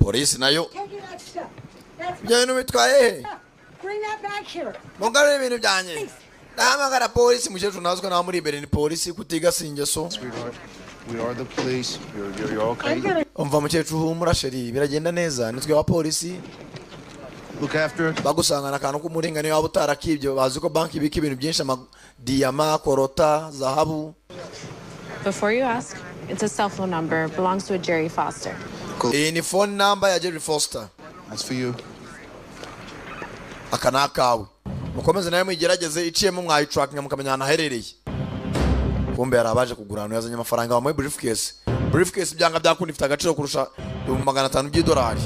Polisi nayo. Taking that stuff. That's Ibyo bintu bitwaye he? Bring that back here. Mugarure ibintu byanjye. Ndahamagara polisi. Mukecuru ntazwi naho muri imbere ni polisi kutiga si ingeso. Sweetheart, we are the police. You're okay. Umva mukecuru, humura chérie, biragenda neza, nitwe wa polisi. Look after it. Bagusangana akantu k'umuringanire waba utarakibye. Bazi ko banki ibika ibintu byinshi, amadiyama, korota, zahabu. Before you ask, it's a cell phone number, belongs to a Jerry Foster. Iyi ni phone number ya Jerry Foster. That's for you. Aka ni akawe, mukomeze nawe muyigerageze, iciyemo mwayitarakinga mukamenya ahantu aherereye. Kumbe hari abaje kugura ahantu yazanye amafaranga, bamuhe briefcase. Briefcase byanga byakunda ifite agaciro kurusha 500,000 by'idolari.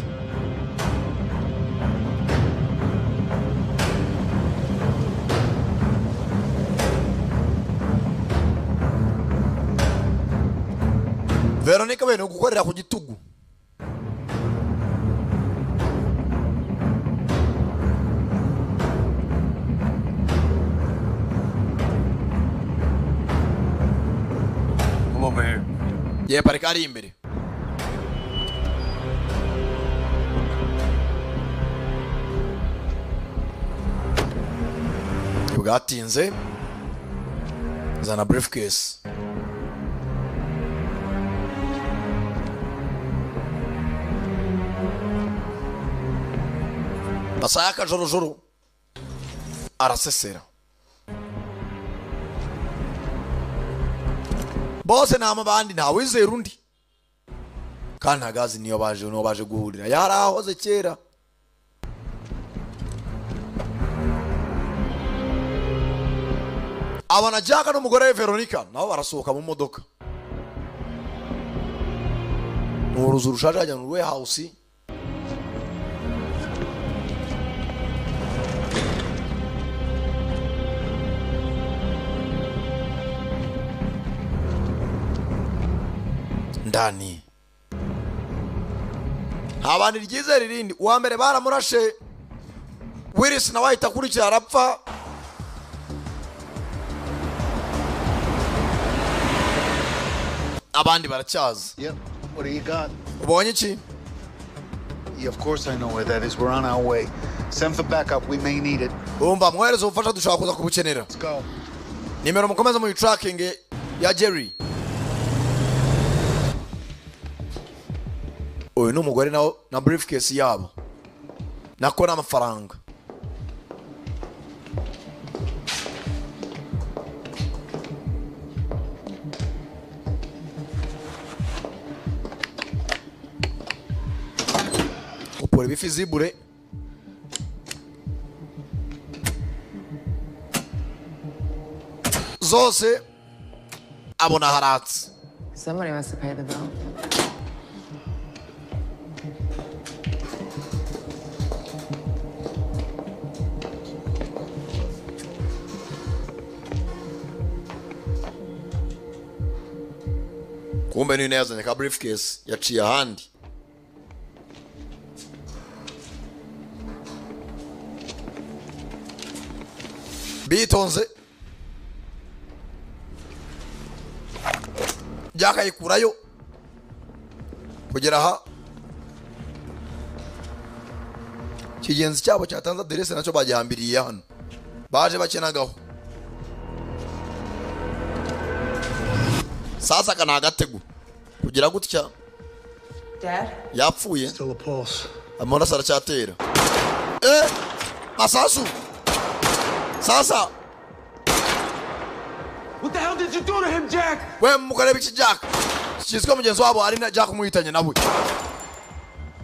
Veronica we ni ugukorera ku gitugu. Come over here. Ye parika ari imbere. Bwatinze zana briefcase. Masaha y'akajorojoro arasesera bose ni amabandi, ntawizera undi kandi ntagazi niyo baje, niyo baje guhurira yarahoze kera. Abona Jack n'umugore we Veronica nabo barasohoka mu modoka, ni uruzu rushaje hajya mu warehouse. Ndani abandi ryizera irindi, uwa mbere baramurashe Willis nawe ahita akurikira arapfa. Abandi baracyaza. Yep. What do you got? Ubonye iki? Yeah, of course I know where that is. We're on our way. Send for backup. We may need it. Umva, mwohereze ubufasha, dushobora kuza kubukenera. Let's go. Nimero mukomeze mu tracking ya Jerry. Uyu ni umugore nawe na briefcase yabo nako n'amafaranga. Upora ibifi zibure. Zose abona haratse. Somebody must have paid the bill. Kumbe niyo yazanye ka briefcase yaciye ahandi. Bitonze byakayikurayo kugera aha kigenzi cyabo cyatanze aderese nacyo bagihambiriye hano baje bakenagaho. Sasa aka ni agatego kugira gutya. Dad? Yapfuye. Still a pulse. Amaraso aracyatera. Masasu sasa. What the hell did you do to him, Jack? We mukareba iki Jack kizwe mugenzi wabo ari na Jack umuhitanye nawe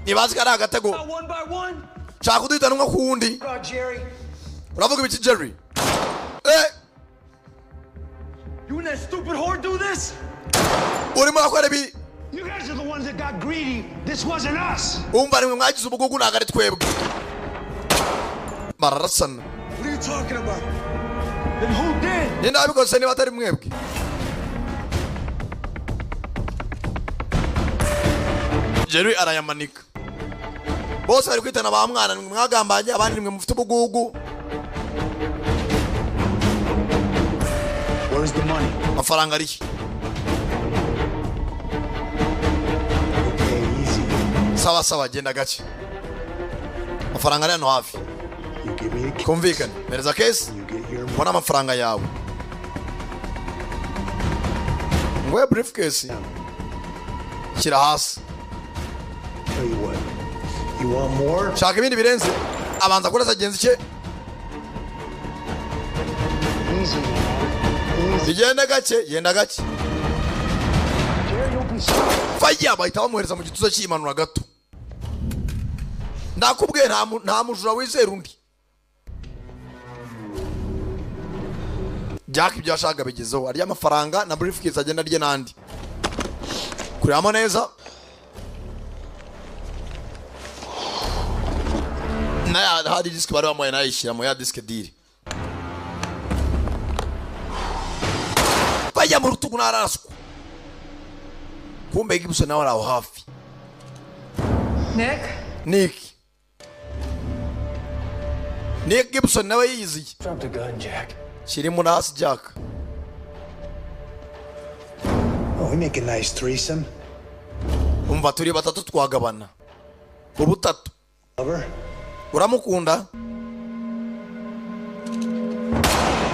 nibazi ko ari agatego. One by one. Shaka kuduhitana umwe ku wundi. Jerry. Uravuga ibiki Jerry? You and that stupid whore do this? Urimo urakora ibi. You guys are the ones that got greedy. This wasn't us. Umva nimwe mwagize ubugugu, ntabwo ari twebwe. Bararasana. What are you talking about? Then who did? Ninde wabikoze niba atari mwebwe? Jerry arayamanika. Bose bari kwitana ba mwana, nimwe mwagambanye, abandi nimwe mufite ubugugu. Where's the money? Amafaranga ari he? Okay, easy. Sawa sawa, genda gake. Amafaranga ari hano hafi. Kumvikane, mpereza case ubone amafaranga yawe. Ngoye briefcase shyira hasi. Tell you what. You want more? Shaka ibindi birenze. Abanza kurasa genzi cye. Igenda gake, genda gake. Faya bahita bamuhereza mu gituza cy'imanura gato. Ndakubwiye nta mujura wizera undi. Jack ibyo yashakaga bigezeho, arya amafaranga na briefcase agenda arya n'andi. Kurebamo neza. Na hard disk bari bamuhaye nayishyiramo ya disk diri. Bajya mu rutugu nararaswa. Kumbe Gibson nawe ari aho hafi. Nick? Nick. Nick Gibson nawe yiyiziye. Drop the gun, Jack. Kirimo hasi Jack. Oh, we make a nice threesome. Umva turi batatu twagabana. Ubutatu. Lover? Uramukunda?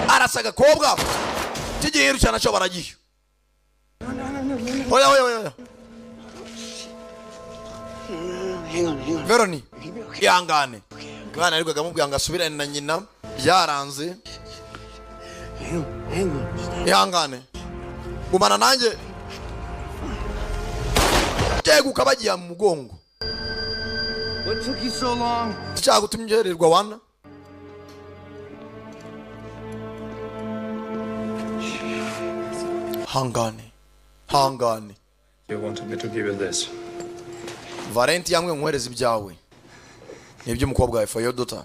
Arasa agakobwa. Kigihiru cyane cyo baragiye. Oya oya oya. Hang on, hang on. Veroni, ihangane. Mwana ariko akamubwira ngo asubirane na nyina byaranze. Hang on. Ihangane. Gumana nanjye. Teguka bagiye mu mugongo. What took you so long? Cyagutumye ugererwa wana. Hangane. Hangane. You wanted me to give you this. Valenti yamwe nkohereza ibyawe. Nibyo umukobwa wawe for your daughter.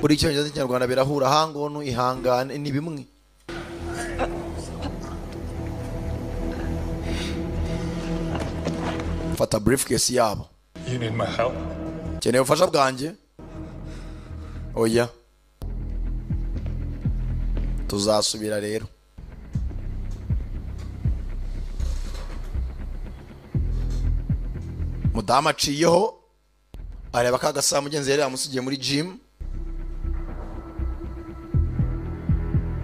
Buri cyongereza n'ikinyarwanda birahura, hangono ihangane ni bimwe. Fata briefcase yabo. You need my help. Keneye ubufasha bwanjye? Oya. Tuzasubira rero. Mudamu aciyeho areba ka gasaha mugenzi yari yamusigiye muri gym.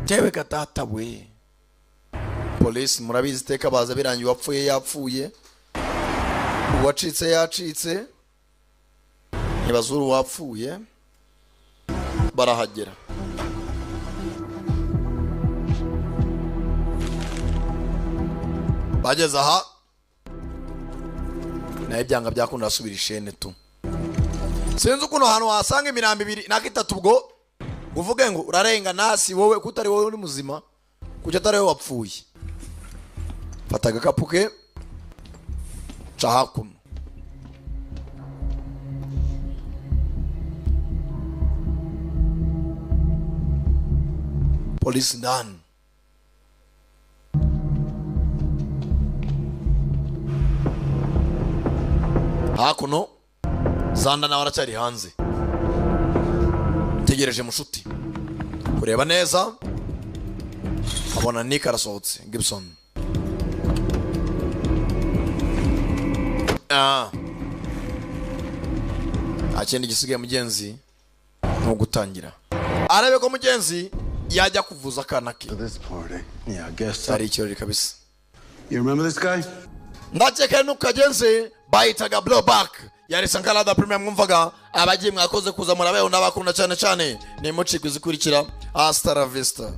Jewe gatata we. Police murabizi iteka baza birangiye uwapfuye yapfuye. Uwacitse yacitse. Ntibazura uwapfuye. Barahagera. Bageze aha naye byanga byakunda asubira ishene tu. Sinzi ukuntu ahantu wasanga imirambo ibiri naka itatu ubwo uvuge ngo urarenga nasi wowe kutari wowe uri muzima kuki atari wowe wapfuye. Fata agakapu ke ca hakuno. Polisi ndani. Hakuno Zanda nawe aracyari hanze. Tegereje mushuti. Kureba neza abona Nick arasohotse Gibson. Akindi gisigaye mugenzi no gutangira. Arabe ko mugenzi yajya kuvuza akana ke. Yeah, I guess so. Ari ikirori kabisa. You remember this guy? Ndakeka nukagenze bayitaga blowback. Yari Sankara da Premium mwumvaga abagiye mwakoze kuza murabeho n'abakunda cyane cyane ni mucikwizikurikira. Hasta la vista.